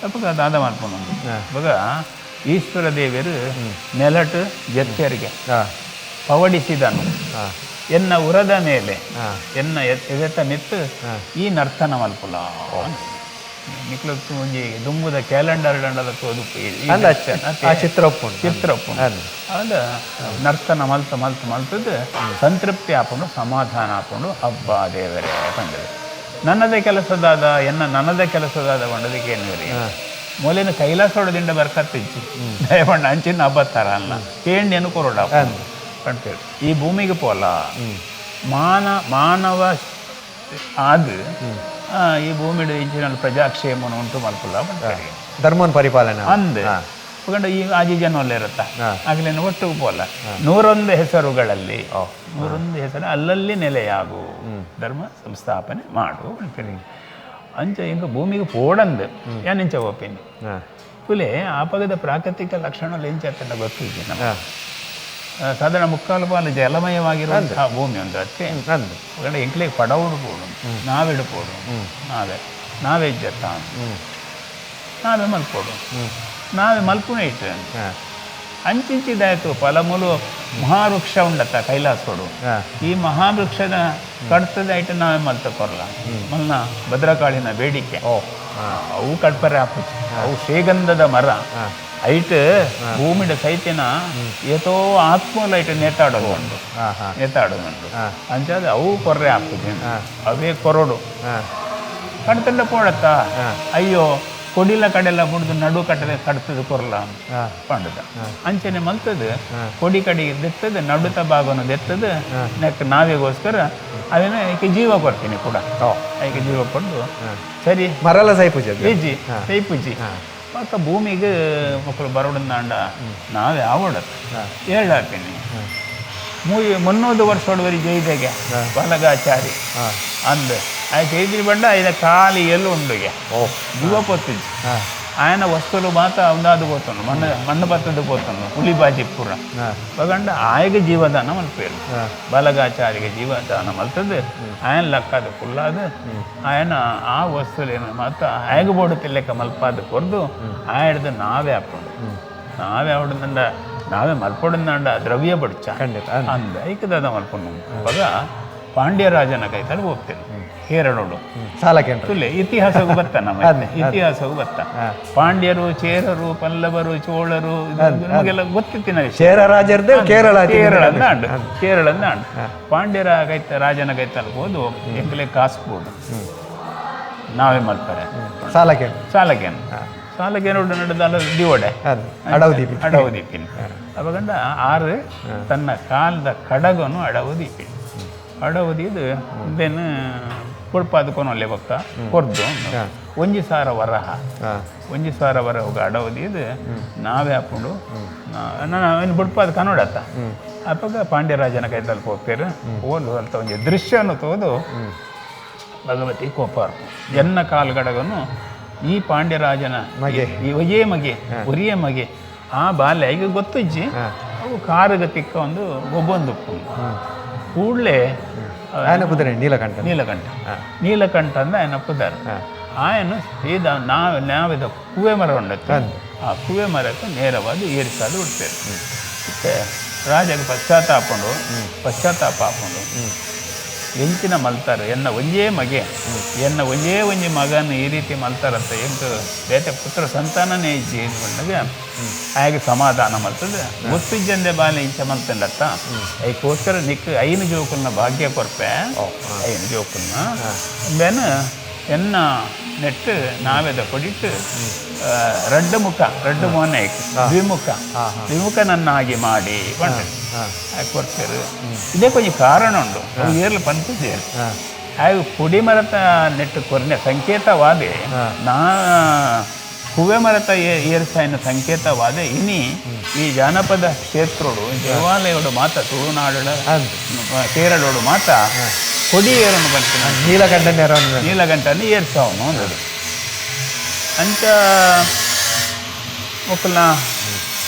ಅಪ್ಪಗ ದಾದ ಮಲ್ಪುಂಡು ಅವಾಗ ಈಶ್ವರ ದೇವರು ನೆಲಟು ಜತ್ತೆರಿಗೆ ಪವಡಿಸಿದನು ಎನ್ನ ಉರದ ಮೇಲೆ, ಎನ್ನ ಎದೆತ ಮಿತ್ತು ಈ ನರ್ತನ ಮಲ್ಪುಲ. ನಿಕ್ಲ ಒಂಜಿ ದುಂಬುದ ಕ್ಯಾಲೆಂಡರ್ ದಂಡದ ತೋದು ಆ ಚಿತ್ರ ಒಪ್ಪುಂಡು. ಚಿತ್ರ ಒಪ್ಪುಂಡು. ಅದ ನರ್ತನ ಮಲ್ತ ಮಲ್ತ ಮಲ್ತದ ಸಂತೃಪ್ತಿ ಆಪುಂಡು, ಸಮಾಧಾನ ಆಪುಂಡು. ಹಬ್ಬ ದೇವರೇ ಪಂಡದು ನನ್ನದೇ ಕೆಲಸದಾದ ಎನ್ನ ನನ್ನದೇ ಕೆಲಸದಾದ ಪಂಡದಕ್ಕೆ ಏನು ಮೊಲಿನ ಕೈಲಾಸೋಡದಿಂದ ಬರ್ಕತ್ತಿಜ್ಜಿ ದಯಪಂಡ ಅಂಚಿನ ಹಬ್ಬತ್ತಾರ ಅಲ್ಲ ಕೇಂಡಿಯನ್ನು ಕೊರೋಡ ಪಂಡ್ತೇವೆ. ಈ ಭೂಮಿಗೆ ಪೋಲ ಮಾನವ ಆದ್ ಈ ಭೂಮಿಡು ಇಂಚಿನ ಪ್ರಜಾಕ್ಷೇಮನ ಉಂಟು ಮಲ್ಪುಲ್ಲ ಪಂಡ್ತೇವೆ. ಧರ್ಮನ್ ಪರಿಪಾಲನೆ ಅಂದ್ ಪಂಡ ಈ ಆಜಿ ಜನ ಒಲ್ಲ ಇರುತ್ತ ಆಗ್ಲೇನು ಒಟ್ಟಿಗೆ ಪೋಲ 101 ಹೆಸರುಗಳಲ್ಲಿ 101 ಹೆಸರು ಅಲ್ಲಲ್ಲಿ ನೆಲೆಯಾಗು, ಧರ್ಮ ಸಂಸ್ಥಾಪನೆ ಮಾಡು ಅಂತೇಳಿ. ಅಂಚ ಇಂಕ ಭೂಮಿಗೆ ಪೋಡಂದು ಏನಿಂಚ ಓಪಿನಿ ಪುಲೆ ಆಪಗದ ಪ್ರಾಕೃತಿಕ ಲಕ್ಷಣ ಎಂಚ ಅಂತ ಗೊತ್ತಿದ್ದೆ ನಮ್ಮ ಸಾಧಾರಣ ಮುಕ್ಕಾಲು ಪಾಲು ಜಲಮಯವಾಗಿರುವಂತಹ ಭೂಮಿ ಒಂದು ಅತ್ತೆ. ಎಂಕ್ಲೆ ಪಡವುಡು ಪೋಡು, ನಾವೆಡು ಪೋಡು, ನಾವೇ ನಾವೇ ಜತ್ತ ನಾವೇ ಮಲ್ಪೋಡು, ನಾವೇ ಮಲ್ಪುನ ಇಟ್ಟು ಅಂಚಿಂಚಿದಾಯ್ತು ಫಲಮೂಲು ಮಹಾವೃಕ್ಷ ಉಂಡತ್ತ ಕೈಲಾಸೋಡು. ಈ ಮಹಾವೃಕ್ಷದ ಕಡ್ತದಾಯ್ತು ನಾವೇ ಮಲ್ತ ಕೊರ್ಲ ಮಲ್ನ ಭದ್ರಕಾಳಿನ ಬೇಡಿಕೆ. ಅವು ಕಡ್ಪರೆ ಆಪುಜಿ, ಅವು ಶ್ರೀಗಂಧದ ಮರ ಐಟ್ ಭೂಮಿಡ ಸೈತಿನ ಏತೋ ಆತ್ಮೂಲ ಐಟ್ ನೇತಾಡೋದು ಉಂಡು, ನೇತಾಡೋದು ಉಂಡು. ಅಂಚಾದ ಅವು ಕೊರ್ರೆ ಆಪುಜಿ, ಅವೇ ಕೊರಡು ಕಡ್ತಂಡ ಪೋಡತ್ತ. ಅಯ್ಯೋ ಕೊಡಿಲ ಕಡೆಲ್ಲ ಬುಡ್ದು ನಡು ಕಟ್ಟದೆ ಕಡ್ತದ ಕೊರ್ಲ ಪಂಡದ ಅಂಚನೆ ಮಲ್ತದ ಕೊಡಿ ಕಡೆಗೆ ದೆತ್ತದ ನಡುತ ಭಾಗವನ್ನು ದೆತ್ತದ ನೆಕ್ ನಾವೇಗೋಸ್ಕರ ಅದನ್ನ ಐಕೆ ಜೀವ ಕೊಡ್ತೀನಿ ಕೂಡ. ಐಕೆ ಜೀವ ಕೊಟ್ಟು ಸರಿ ಮರಲ ಸೈಪುಜಿ ಇಜ್ಜಿ ಸೈಪುಜಿ ಪಕ್ಕ ಭೂಮಿಗೆ ಮಕ್ಕಳು ಬರೋಡಂದಾಂಡ ನಾವೇ ಆವಡತ್ತ ಏಳಾಪಿನಿ 300 ವರ್ಷದವರೆಗೆ ಜೈದೆಗೆ ಬಲಗಾಚಾರಿ ಅಂದ ಆಯ್ತು ಜೈದ್ರಿ ಬಂಡ ಐದ ಖಾಲಿ ಎಲ್ಲು ಉಂಡುಗೆ ಜೀವ ಪೊತ್ತಿಜಿ. ಆಯನ ವಸ್ತುಲು ಮಾತ ಒಂದಾದು ಪೋತನು ಮಣ್ಣು ಮಣ್ಣು ಬತ್ತದ ಪೋತನು ಹುಳಿ ಬಾಜಿ ಪೂರ ಬಗಂಡ ಆಯಗ ಜೀವದಾನ ಮಲ್ಪೇರು ಬಲಗಾಚಾರಿಗೆ ಜೀವದಾನ ಮಲ್ತದ ಆಯನ ಲಕ್ಕದ ಕುಲ್ಲಾದ ಆಯನ ಆ ವಸ್ತುಲೇನು ಮಾತ ಆಯಗ ಬೋಡು ತಿಲ್ಲೆಕ್ಕ ಮಲ್ಪಾದ ಕೊರ್ದು ಆಯಡ್ದು ನಾವೇ ಹಾಕೊಂಡು ನಾವೇ ಅವಡಂದ ನಾವೇ ಮಲ್ಪೊಡಂದಾಂಡ ದ್ರವ್ಯ ಬಡ್ಚ ಅಂದ ಐಕದಾದ ಮಲ್ಪೊಂಡು. ಅವಾಗ ಪಾಂಡ್ಯರಾಜನ ಕೈತಲ್ಲಿ ಹೋಗ್ತೇನೆ ಹೇರಳೋಡು ಸಾಲಕ್ಕೆ ಇತಿಹಾಸಕ್ಕೂ ಬತ್ತ, ನಮ್ಮ ಇತಿಹಾಸಕ್ಕೂ ಬತ್ತ. ಪಾಂಡ್ಯರು, ಚೇರರು, ಪಲ್ಲವರು, ಚೋಳರು ನಮಗೆಲ್ಲ ಗೊತ್ತಿತ್ತಿನ ಚೇರ ರಾಜರದೇ ಕೇರಳ ಕೇರಳ ನಾಡು, ಕೇರಳ ನಾಡು. ಪಾಂಡ್ಯರ ಕೈತ ರಾಜನ ಕೈತಲ್ಲಿ ಹೋದು ಎಂಕಲೆ ಕಾಸು ನಾವೇ ಮಾಡ್ತಾರೆ ಸಾಲಕ್ಕೆ ಸಾಲಕೇನು ಸಾಲಕೇನು ನಡೆದಲ್ಲ ದಿವಡೆ ಅಡವು ದೀಪಿ ಅಡವು ದೀಪಿನ. ಅವಾಗಂಡ ಆರು ತನ್ನ ಕಾಲದ ಕಡಗನು ಅಡವು ದೀಪಿ ಅಡವು ದೀದು ದೇನು ಪುಡ್ಪಾದಕೊನೊಲ್ಲೆ ಬೊಕ್ಕ ಕೊರ್ದು 1,000 ವರಹ 1,000 ವರಹ ಅಡವು ದೀದು ನಾವೇ ಹಾಕೊಂಡು ನಾನು ಬುಡ್ಪಾದ ಕನ್ನಡತ್ತ. ಅಪ್ಪಾಗ ಪಾಂಡ್ಯರಾಜನ ಕೈತಲ್ಲಿ ಹೋಗ್ತೇವೆ ಓಲು ಅಂತ ಒಂಜಿ ದೃಶ್ಯವನ್ನು ತೋದು ಭಗವತಿ ಕೋಪಾರ್ಪು ಎನ್ನ ಕಾಲ್ಗಡಗನು ಈ ಪಾಂಡ್ಯರಾಜನ ಮಗೆ ಒಯೇ ಮಗೆ ಒರಿಯ ಮಗೆ ಆ ಬಾಲ್ಯ ಈಗ ಗೊತ್ತಿಜ್ಜಿ ಅವು ಕಾರುಗ ತಿಕ್ಕ ಒಂದು ಒಬ್ಬೊಂದು ಕೂಡಲೇ ఆయన ಪುದರ್ ನೀಲಕಂಠ ನೀಲಕಂಠ ನೀಲಕಂಠ ಅಂದ್ರೆ ఆయన ಪುದರ್ ಆಯನು ಸೀದಾ ನಾವಿದ ಕೂವೆ ಮರ ಉಂಡತ್ತು ಆ ಕೂವೆ ಮರಕ್ಕೆ ನೇರವಾಗಿ ಏರಿಸಾದು ಬಿಡ್ತೇವೆ. ಮತ್ತೆ ರಾಜಗೆ ಪಶ್ಚಾತ್ತಾಪಂಡು ಪಶ್ಚಾತ್ತಾಪ ಹಾಕೊಂಡು ಎಂಚಿನ ಮಲ್ತಾರೆ ಎನ್ನ ಒಂಜೇ ಮಗೆ ಎನ್ನ ಒಂಜೇ ಒಂಜಿ ಮಗನ ಈ ರೀತಿ ಮಲ್ತಾರಂತ ಎಂಟು ಬೇತೆ ಪುತ್ರ ಸಂತಾನನೇ ಇಜ್ಜಿ ಬಂದಾಗ ಹಾಗೆ ಸಮಾಧಾನ ಮಲ್ತದೆ ಗೊತ್ತಿಜ್ಜಂದೆ ಬಾಲೆ ಇಂಚ ಮಲ್ತಂಡತ್ತ ಐಕೋಸ್ಕರ ನಿಕ್ 5 ಜೋಕುಲ್ನ ಭಾಗ್ಯ ಕೊರ್ಪೆ 5 ಜೋಕುಲ್ನ ಬೆನ ಎನ್ನ ನೆಟ್ಟು ನಾವೆದ ಕೊಡಿಟ್ಟು ರಡ್ಡು ಮುಖ ರಡ್ಡು ಮೋನೆ ದ್ವಿಮುಖ ದ್ವಿಮುಖನನ್ನಾಗಿ ಮಾಡಿ ಬಂಡ ಕೊಡ್ತಾರೆ. ಇದೇ ಕೊಂಚ ಕಾರಣ ಉಂಟು ಏರ್ಲು ಪಂಪಿದ್ದೇರು ಹಾಗೆ ಕೊಡಿಮರತ ನೆಟ್ಟು ಕೊರ್ನೆ ಸಂಕೇತವಾದೆ ನಾ ಹೂವೆ ಮರತ ಏರ್ಸಾಯಿನ ಸಂಕೇತವಾದ ಇನಿ ಈ ಜಾನಪದ ಕ್ಷೇತ್ರೋಡು ದೇವಾಲಯೋಡು ಮಾತ ತುಳುನಾಡು ಕೇರಳೋಡು ಮಾತ ಕೊಡಿ ಏರನ್ನು ಬಂತು ನೀಲಕಂಠ ನೀಲಕಂಠನ ಏರ್ಸಾವನು ಅಂದದು ಅಂಚ ಮೊಕ್ಕಲ್ನ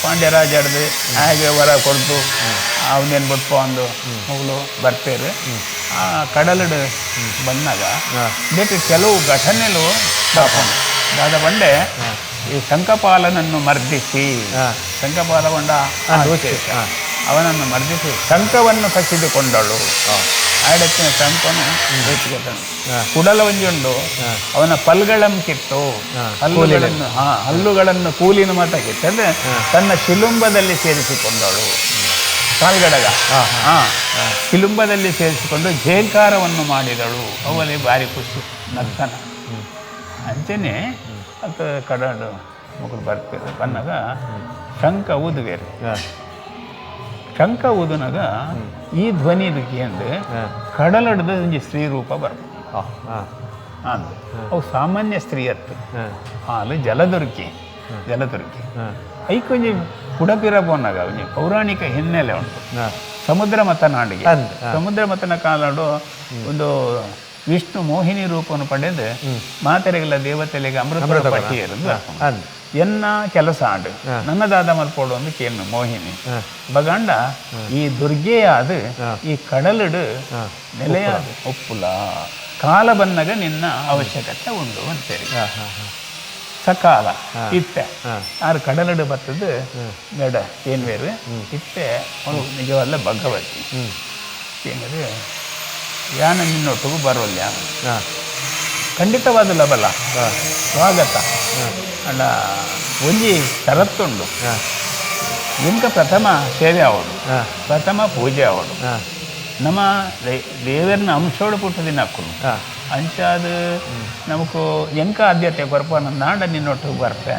ಪಾಂಡ್ಯರಾಜಡ್ದು ಹಾಗೆ ವರ ಕೊಡ್ದು ಅವನೇನು ಬುಟ್ಪ ಒಂದು ಮಗಳು ಬರ್ತಾರೆ. ಆ ಕಡಲಡು ಬಂದಾಗ ಬೇರೆ ಕೆಲವು ಘಟನೆಗಳು ಬರ್ಕೊಂಡು ದಾದ ಬಂಡೆ ಈ ಶಂಖಪಾಲನನ್ನು ಮರ್ದಿಸಿ, ಶಂಖಪಾಲ ಕೊಂಡ ಅವನನ್ನು ಮರ್ದಿಸಿ ಶಂಖವನ್ನು ಕಸಿದುಕೊಂಡಳು. ಆಡತ್ತಿನ ಶಂಖವನ್ನು ಹೆಚ್ಚಿಕೊಟ್ಟನು. ಕುಡಲ ಒಂಜುಂಡು ಅವನ ಪಲ್ಗಳಂ ಕಿತ್ತು, ಹಲ್ಲುಗಳನ್ನು ಹಲ್ಲುಗಳನ್ನು ಕೂಲಿನ ಮಾತ ಕಿತ್ತಂದ್ರೆ ತನ್ನ ಶಿಲುಂಬದಲ್ಲಿ ಸೇರಿಸಿಕೊಂಡಳು. ಕಾಲ್ಗಡಗ ಶಿಲುಂಬದಲ್ಲಿ ಸೇರಿಸಿಕೊಂಡು ಝೇಂಕಾರವನ್ನು ಮಾಡಿದಳು. ಅವಲ್ಲಿ ಭಾರಿ ಖುಷಿ ನರ್ತನ ಅಂಚನೆ ಅದು ಕಡಲು ಮಗಳು ಬರ್ತಾರೆ. ಬಂದಾಗ ಶಂಖ ಊದುವೇರು. ಶಂಖ ಊದುನಾಗ ಈ ಧ್ವನಿ ಇದಕ್ಕೆ ಅಂದ್ರೆ ಕಡಲಡ್ದ ಒಂಜಿ ಸ್ತ್ರೀ ರೂಪ ಬರ್ಬೋದು ಅಂದು. ಅವು ಸಾಮಾನ್ಯ ಸ್ತ್ರೀ ಅತ್ತು ಹಾಲು ಜಲದುರ್ಗಿ ಜಲದುರ್ಗಿ ಐಕೊಂಜಿ ಕುಡಪಿರ ಪೋನಾಗ ಒಂಜಿ ಪೌರಾಣಿಕ ಹಿನ್ನೆಲೆ ಉಂಟು. ಸಮುದ್ರ ಮತನಾಡಿಗೆ ಸಮುದ್ರ ಮತನ ಕಾಲಡು ಒಂದು ವಿಷ್ಣು ಮೋಹಿನಿ ರೂಪವನ್ನು ಪಡೆದು ಮಾತೆರೆಗೆಲ್ಲ ದೇವತೆಲೆಗೆ ಅಮೃತ ಪಟ್ಟಿಯರು ಎನ್ನ ಕೆಲಸ ಆಡು ನನ್ನದಾದ ಮಲ್ಪೋಡು ಒಂದು ಕೇನು ಮೋಹಿನಿ ಬಗಂಡ ಈ ದುರ್ಗೆಯಾದ ಈ ಕಡಲುಡು ನೆಲೆಯಾದ ಒಪ್ಪುಲ ಕಾಲ ಬಂದಾಗ ನಿನ್ನ ಅವಶ್ಯಕತೆ ಉಂಡು ಅಂತೇಳಿ ಸಕಾಲ ಇತ್ತೆ ಆರು ಕಡಲಡು ಬತ್ತದು ಬೇಡ ಏನ್ ಬೇರೆ ಇತ್ತೆ ಅವಳು ನಿಜವಲ್ಲ ಭಗವತಿ ಏನದು ಯಾನ ನಿನ್ನೊಟ್ಟಿಗೂ ಬರೋಲ್ಲ ಖಂಡಿತವಾದ ಲಬಲ ಸ್ವಾಗತ ಅಣ್ಣ ಒಂಜಿ ಷರತ್ತುಂಡು ಎಂಕ ಪ್ರಥಮ ಸೇವೆ ಅವಳು ಪ್ರಥಮ ಪೂಜೆ ಅವಳು ನಮ್ಮ ದೇವರನ್ನ ಅಂಶೋಡು ಪುಟ್ಟದಿನ ಹಾಕುನು ಅಂಚಾದ ನಮಕು ಎಂಕ ಆದ್ಯತೆ ಕೊರಪ ನಾಡ ನಿನ್ನೊಟ್ಟಿಗೆ ಬರ್ಪೆ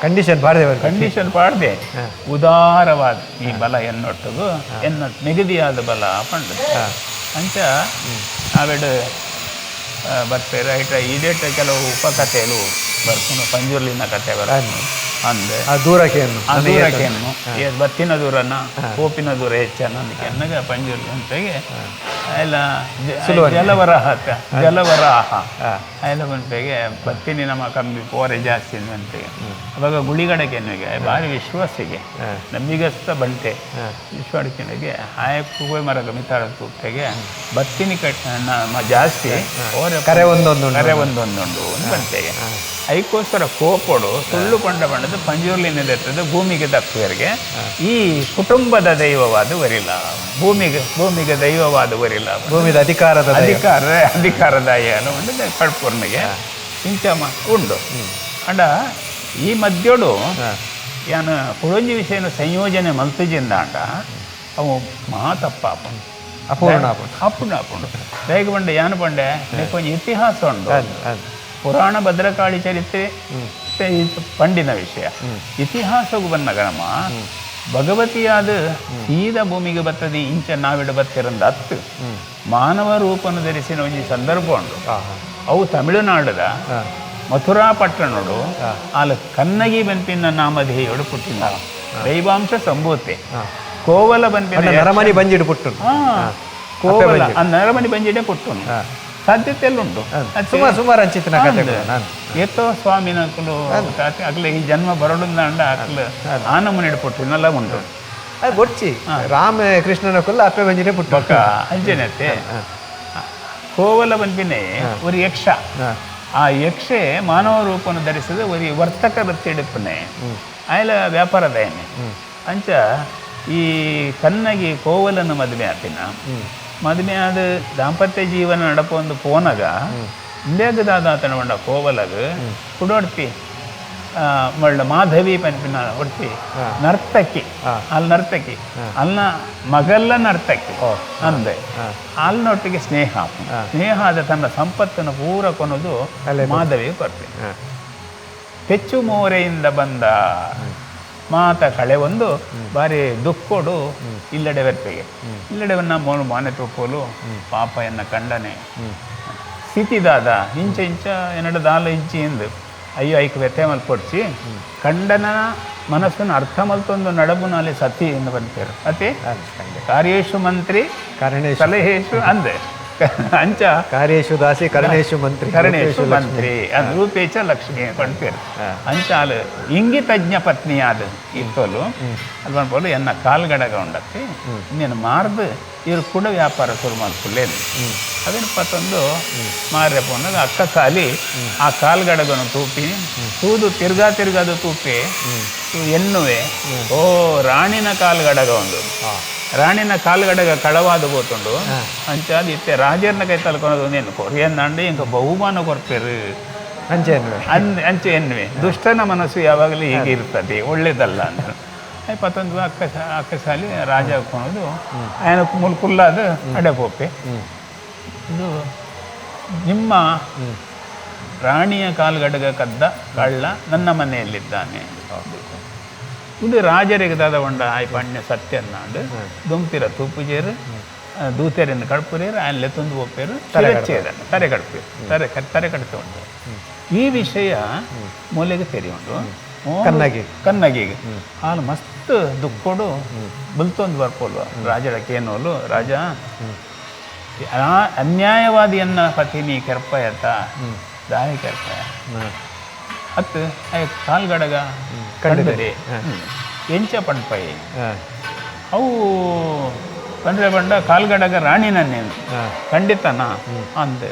ಕಂಡೀಷನ್ ಪಾಡ್ದೆ ಕಂಡೀಷನ್ ಪಾಡ್ದೆ ಉದಾರವಾದ ಈ ಬಲ ಎನ್ನೊಟ್ಟಿಗೂ ಎನ್ನ ನಿಗದಿಯಾದ ಬಲ ಪಂಡು ಅಂಚ ನಾವೆಡು ಬರ್ಪೆ ರೈಟ್ ಈಡೇಟ ಕೆಲವು ಉಪಕಥೆಗಳು ಬರ್ಪುನು ಪಂಜುರ್ಲಿನ ಕಥೆ ಬರ ಅಂದೆ ದೂರಕ್ಕೆ ದೂರಕ್ಕೇನು ಬತ್ತಿನ ದೂರನ ಕೋಪಿನ ದೂರ ಹೆಚ್ಚನ ಅಂದಕ್ಕೆ ಪಂಜುರ್ಲಿ ಅಂತೆಗೆ ಎಲ್ಲ ಜಲವರಾಹ ಜಲವರಾಹ ಎಲ್ಲ ಬಂಪೆಗೆ ಬತ್ತಿನಿ ನಮ್ಮ ಕಂಬಿ ಪೋರೆ ಜಾಸ್ತಿ ಅಂತೆಗೆ ಅವಾಗ ಗುಳಿಗಡಕೆನ್ನುಗೆ ಭಾರಿ ವಿಶ್ವಾಸಿಗೆ ನಂಬಿಗಸ್ತ ಬಂಟೆ ವಿಶ್ವಾಡಿಕೆನಿಗೆ ಆಯಕ್ಕೂ ಮರ ಮಿತಾಳ ತೂಪೆಗೆ ಬತ್ತಿನಿ ಕಟ್ ಜಾಸ್ತಿ ಓರೆ ಕರೆ ಒಂದೊಂದು ಕರೆ ಒಂದೊಂದುಂಡು ಒಂದು ಬಂಟೆಗೆ ಐಕೋಸ್ಕರ ಕೋಪಡು ಸುಳ್ಳು ಕೊಂಡ ಬಣ್ಣದ ಪಂಜುರ್ಲಿನದೆತ್ತದ ಭೂಮಿಗೆ ದಕ್ಕುವರಿಗೆ ಈ ಕುಟುಂಬದ ದೈವವಾದ ವರಿಲ್ಲ ಭೂಮಿಗೆ ಭೂಮಿಗೆ ದೈವವಾದ ವರಿಲ್ಲ ಭೂಮಿದ ಅಧಿಕಾರದ ಅಧಿಕಾರ ಅಧಿಕಾರದಾಯ ಅನ್ನೋ ಒಂದು ಪಡ್ಪೂರ್ಣಿಗೆ ಇಂಚಮ ಉಂಡು. ಅಂಡ ಈ ಮಧ್ಯೋಡು ಯಾನ ಕುಳೊಂಜಿ ವಿಷಯನ ಸಂಯೋಜನೆ ಮಲ್ತುಜಿಂದ ಅಂಡ ಅವು ಮಹಾ ತಪ್ಪ ಅಪೂರ್ಣ ಅಪೂರ್ಣ ಅಪೂರ್ಣ ದಯಗೆ ಬಂಡೆ ಯಾನು ಬಂಡೆ ಒಂಜಿ ಇತಿಹಾಸ ಉಂಡು ಪುರಾಣ ಭದ್ರಕಾಳಿ ಚರಿತ್ರೆ ಪಂಡಿನ ವಿಷಯ ಇತಿಹಾಸಕ್ಕೂ ಬಂದಾಗ ನಮ್ಮ ಭಗವತಿಯಾದ ಸೀದಾ ಭೂಮಿಗೆ ಬರ್ತದೆ ಇಂಚ ನಾವಿಡ ಬತ್ತಿರಂದ ಹತ್ತು ಮಾನವ ರೂಪನ್ನು ಧರಿಸಿನ ಒಂಜಿ ಸಂದರ್ಭ ಉಂಟು. ಅವು ತಮಿಳುನಾಡದ ಮಥುರಾ ಪಟ್ಟಣಡು ಅಲ್ಲಿ ಕನ್ನಗಿ ಬನ್ಪಿನ ನಾಮಧೇಯೋಡು ಪುಟ್ಟಿನ ದೈವಾಂಶ ಸಂಭೂತೆ ಕೋವಲ ಬನ್ಪಿನ ನರಮನಿ ಬಂಜಿಡು ಪುಟ್ಟು ಕೋವಲ ಆ ನರಮನಿ ಬಂಜಿಡೆ ಪುಟ್ಟುನು ಸಾಧ್ಯತೆ ಎಲ್ಲ ಉಂಟು ಸುಮಾರು ಸುಮಾರು ಅಂಚಿತ್ತಿನ ಕಥೆಗಳು ಏತೋ ಸ್ವಾಮಿನ ಅಕ್ಲೆ ಈ ಜನ್ಮ ಬರಡುಂದಾಂಡ ಅಕ್ಲು ಆನಮುನಿಡು ಪುಟ್ಟಿನೆಲ್ಲ ಉಂಟು. ಅದು ಬೊಡ್ಚಿ ರಾಮ ಕೃಷ್ಣನ ಕುಲ್ಲ ಅಪ್ಪೆ ಬಂಜಿನೇ ಪುಟ್ಟು ಬೊಕ್ಕ ಅಂಚೆನತ್ತೆ ಕೋವಲ ಬಂಪಿನೇ ಒಂದು ಯಕ್ಷ ಆ ಯಕ್ಷೆ ಮಾನವ ರೂಪವನ್ನು ಧರಿಸಿದ ಒಂದು ವರ್ತಕ ಬತ್ತಿಡುಪ್ಪನೆ ಆಯ್ಲ ವ್ಯಾಪಾರದಾಯನೆ ಅಂಚ ಈ ಕನ್ನಗಿ ಕೋವಲನ ಮದುವೆ ಆಪಿನ ಮದುವೆ ಆದ ದಾಂಪತ್ಯ ಜೀವನ ನಡಪ ಒಂದು ಪೋನಗ ಇಂದೇಗದಾದ ತನ ಕೋವಲಗ ಕುಡೋಡ್ತಿ ಮಳ್ಳ ಮಾಧವಿ ಪನ್ಪಿನ ಒಡ್ತಿ ನರ್ತಕಿ ಅಲ್ಲಿ ನರ್ತಕಿ ಅಲ್ನ ಮಗಲ್ಲ ನರ್ತಕಿ ಅಂದೆ ಅಲ್ನೊಟ್ಟಿಗೆ ಸ್ನೇಹ ಸ್ನೇಹ ಆದ ತನ್ನ ಸಂಪತ್ತನ್ನು ಪೂರ ಕೊನದು ಮಾಧವಿ ಕೊರ್ಪೆ ಪೆಚ್ಚು ಮೋರೆಯಿಂದ ಬಂದ ಮಾತ ಕಳೆ ಒಂದು ಬಾರಿ ದುಃಖೋಡು ಇಲ್ಲಡೆ ಬರ್ಪೆಗೆ ಇಲ್ಲಡೆ ಮೋನು ಮಾನೆ ತೂಕೋಲು ಪಾಪ ಎನ್ನ ಕಂಡನೆ ಸ್ಥಿತಿದಾದ ಇಂಚ ಇಂಚ ಎನ್ನಡ ದಾಲ ಇಂಚಿ ಎಂದು ಅಯ್ಯೋ ಐಕ್ ವ್ಯಥೆ ಮಲ್ಪೊಡ್ಚಿ ಕಂಡನ ಮನಸ್ಸನ್ನು ಅರ್ಥ ಮಲ್ತೊಂದು ನಡಬುನಾಲೆ ಸತಿ ಎಂದು ಬಂತೇರು ಅತಿ ಕಾರ್ಯೇಶು ಮಂತ್ರಿ ಸಲಹೇಶು ಅಂದೆ ಅಂಚ ಕಾರ್ಯೇಶು ದಾಸಿ ಕರ್ಣೇಶು ಮಂತ್ರಿ ಕರ್ಣೇಶು ಮಂತ್ರಿ ಅದು ರೂಪೇಚ ಲಕ್ಷ್ಮಿ ಪಣ್ಪೇರು. ಅಂಚಾಲು ಇಂಗಿತಜ್ಞ ಪತ್ನಿಯಾದ ಇತ್ತೋಲು ಅದು ಪನ್ಪೋಲು ಎನ್ನ ಕಾಲ್ಗಡಗ ಉಂಡತ್ತಿ ಇನ್ನೇನು ಮಾರ್ದು ಇವರು ಕೂಡ ವ್ಯಾಪಾರ ಶುರು ಮಾಡ್ಕೊಳ್ಳೇನು. ಅದೇನು ಪತ್ತೊಂದು ಮಾರ್ರೆ ಪೋನಾಗ ಅಕ್ಕ ಸಾಲಿ ಆ ಕಾಲ್ಗಡಗನು ತೂಪಿ ತೂದು ತಿರ್ಗಾ ತಿರ್ಗಾದು ತೂಪಿ ಎನ್ನುವೆ, ಓ ರಾಣಿನ ಕಾಲ್ಗಡಗ ಒಂದು, ರಾಣಿನ ಕಾಲ್ಗಡಗ ಕಳವಾದ ಬೋತುಂಡು ಅಂಚಾದ ಇತ್ತೆ ರಾಜರ್ನ ಕೈ ತಲ್ಕೊಳೋದು ಒಂದೇನು ಕೊರಿಯನ್ನಾಂಡು ಇಂಕ ಬಹುಮಾನ ಕೊರ್ಪೇರು ಅಂಚೆ ಎನ್ನುವೆ. ಅಂಚೆ ಎನ್ನುವೆ. ದುಷ್ಟನ ಮನಸ್ಸು ಯಾವಾಗಲೂ ಹೀಗೆ ಇರ್ತದೆ, ಒಳ್ಳೇದಲ್ಲ ಅಂತ. ಪತ್ತೊಂದು ಅಕ್ಕ ಅಕ್ಕ ಸಾಲಿ ರಾಜ ಕೊನೋದು ಆಯನ ಮುಲ್ಕುಲ್ಲಾದ ಅಡೆ ಪೋಪೆ. ಇದು ನಿಮ್ಮ ರಾಣಿಯ ಕಾಲ್ಗಡಗ ಕದ್ದ ಕಳ್ಳ ನನ್ನ ಮನೆಯಲ್ಲಿದ್ದಾನೆ. ಇದು ರಾಜರಿಗೆ ದಾದ ಉಂಡ ಆಯ್ ಪಣ್ಯ ಸತ್ಯನ್ನಾಂಡು ದುಂಪಿರ ತೂಪುಜೇರು ದೂತೆರಿಂದ ಕಡ್ಪುರೇರು ಆಯನ್ ಲೆತ್ತೊಂದು ಪೋಪೇರು ತರೆ ತರೆ ಕಡ್ಪೇರು ತರೆ ತರೆ ಕಡ್ತ ಉಂಟು. ಈ ವಿಷಯ ಮೂಲೆಗೆ ತೆರಿ ಉಂಟು ಕನ್ನಗಿ ಕನ್ನಗಿಗೆ ಹಾಲು ಮಸ್ತ್ ದುಕ್ಕೊಡು ಬುಲ್ತೊಂದು ಬರ್ಪೋಲು ರಾಜರ ಕೇನೋಲು ರಾಜ ಅನ್ಯಾಯವಾದಿಯನ್ನ ಪತಿನಿ ಕೆರ್ಪಯತ ದಾಯ ಕೆರ್ಪಯ ಅತ್ತು ಆಯ್ ಕಾಲ್ಗಡಗ ಕಂಡದೆ ಎಂಚ ಪಣ್ಪೈ ಅವು ಪಂಡ್ರೆ ಬಂಡ ಕಾಲ್ಗಡಗ ರಾಣಿ ನನ್ನೇನು ಖಂಡಿತನ ಅಂದೆ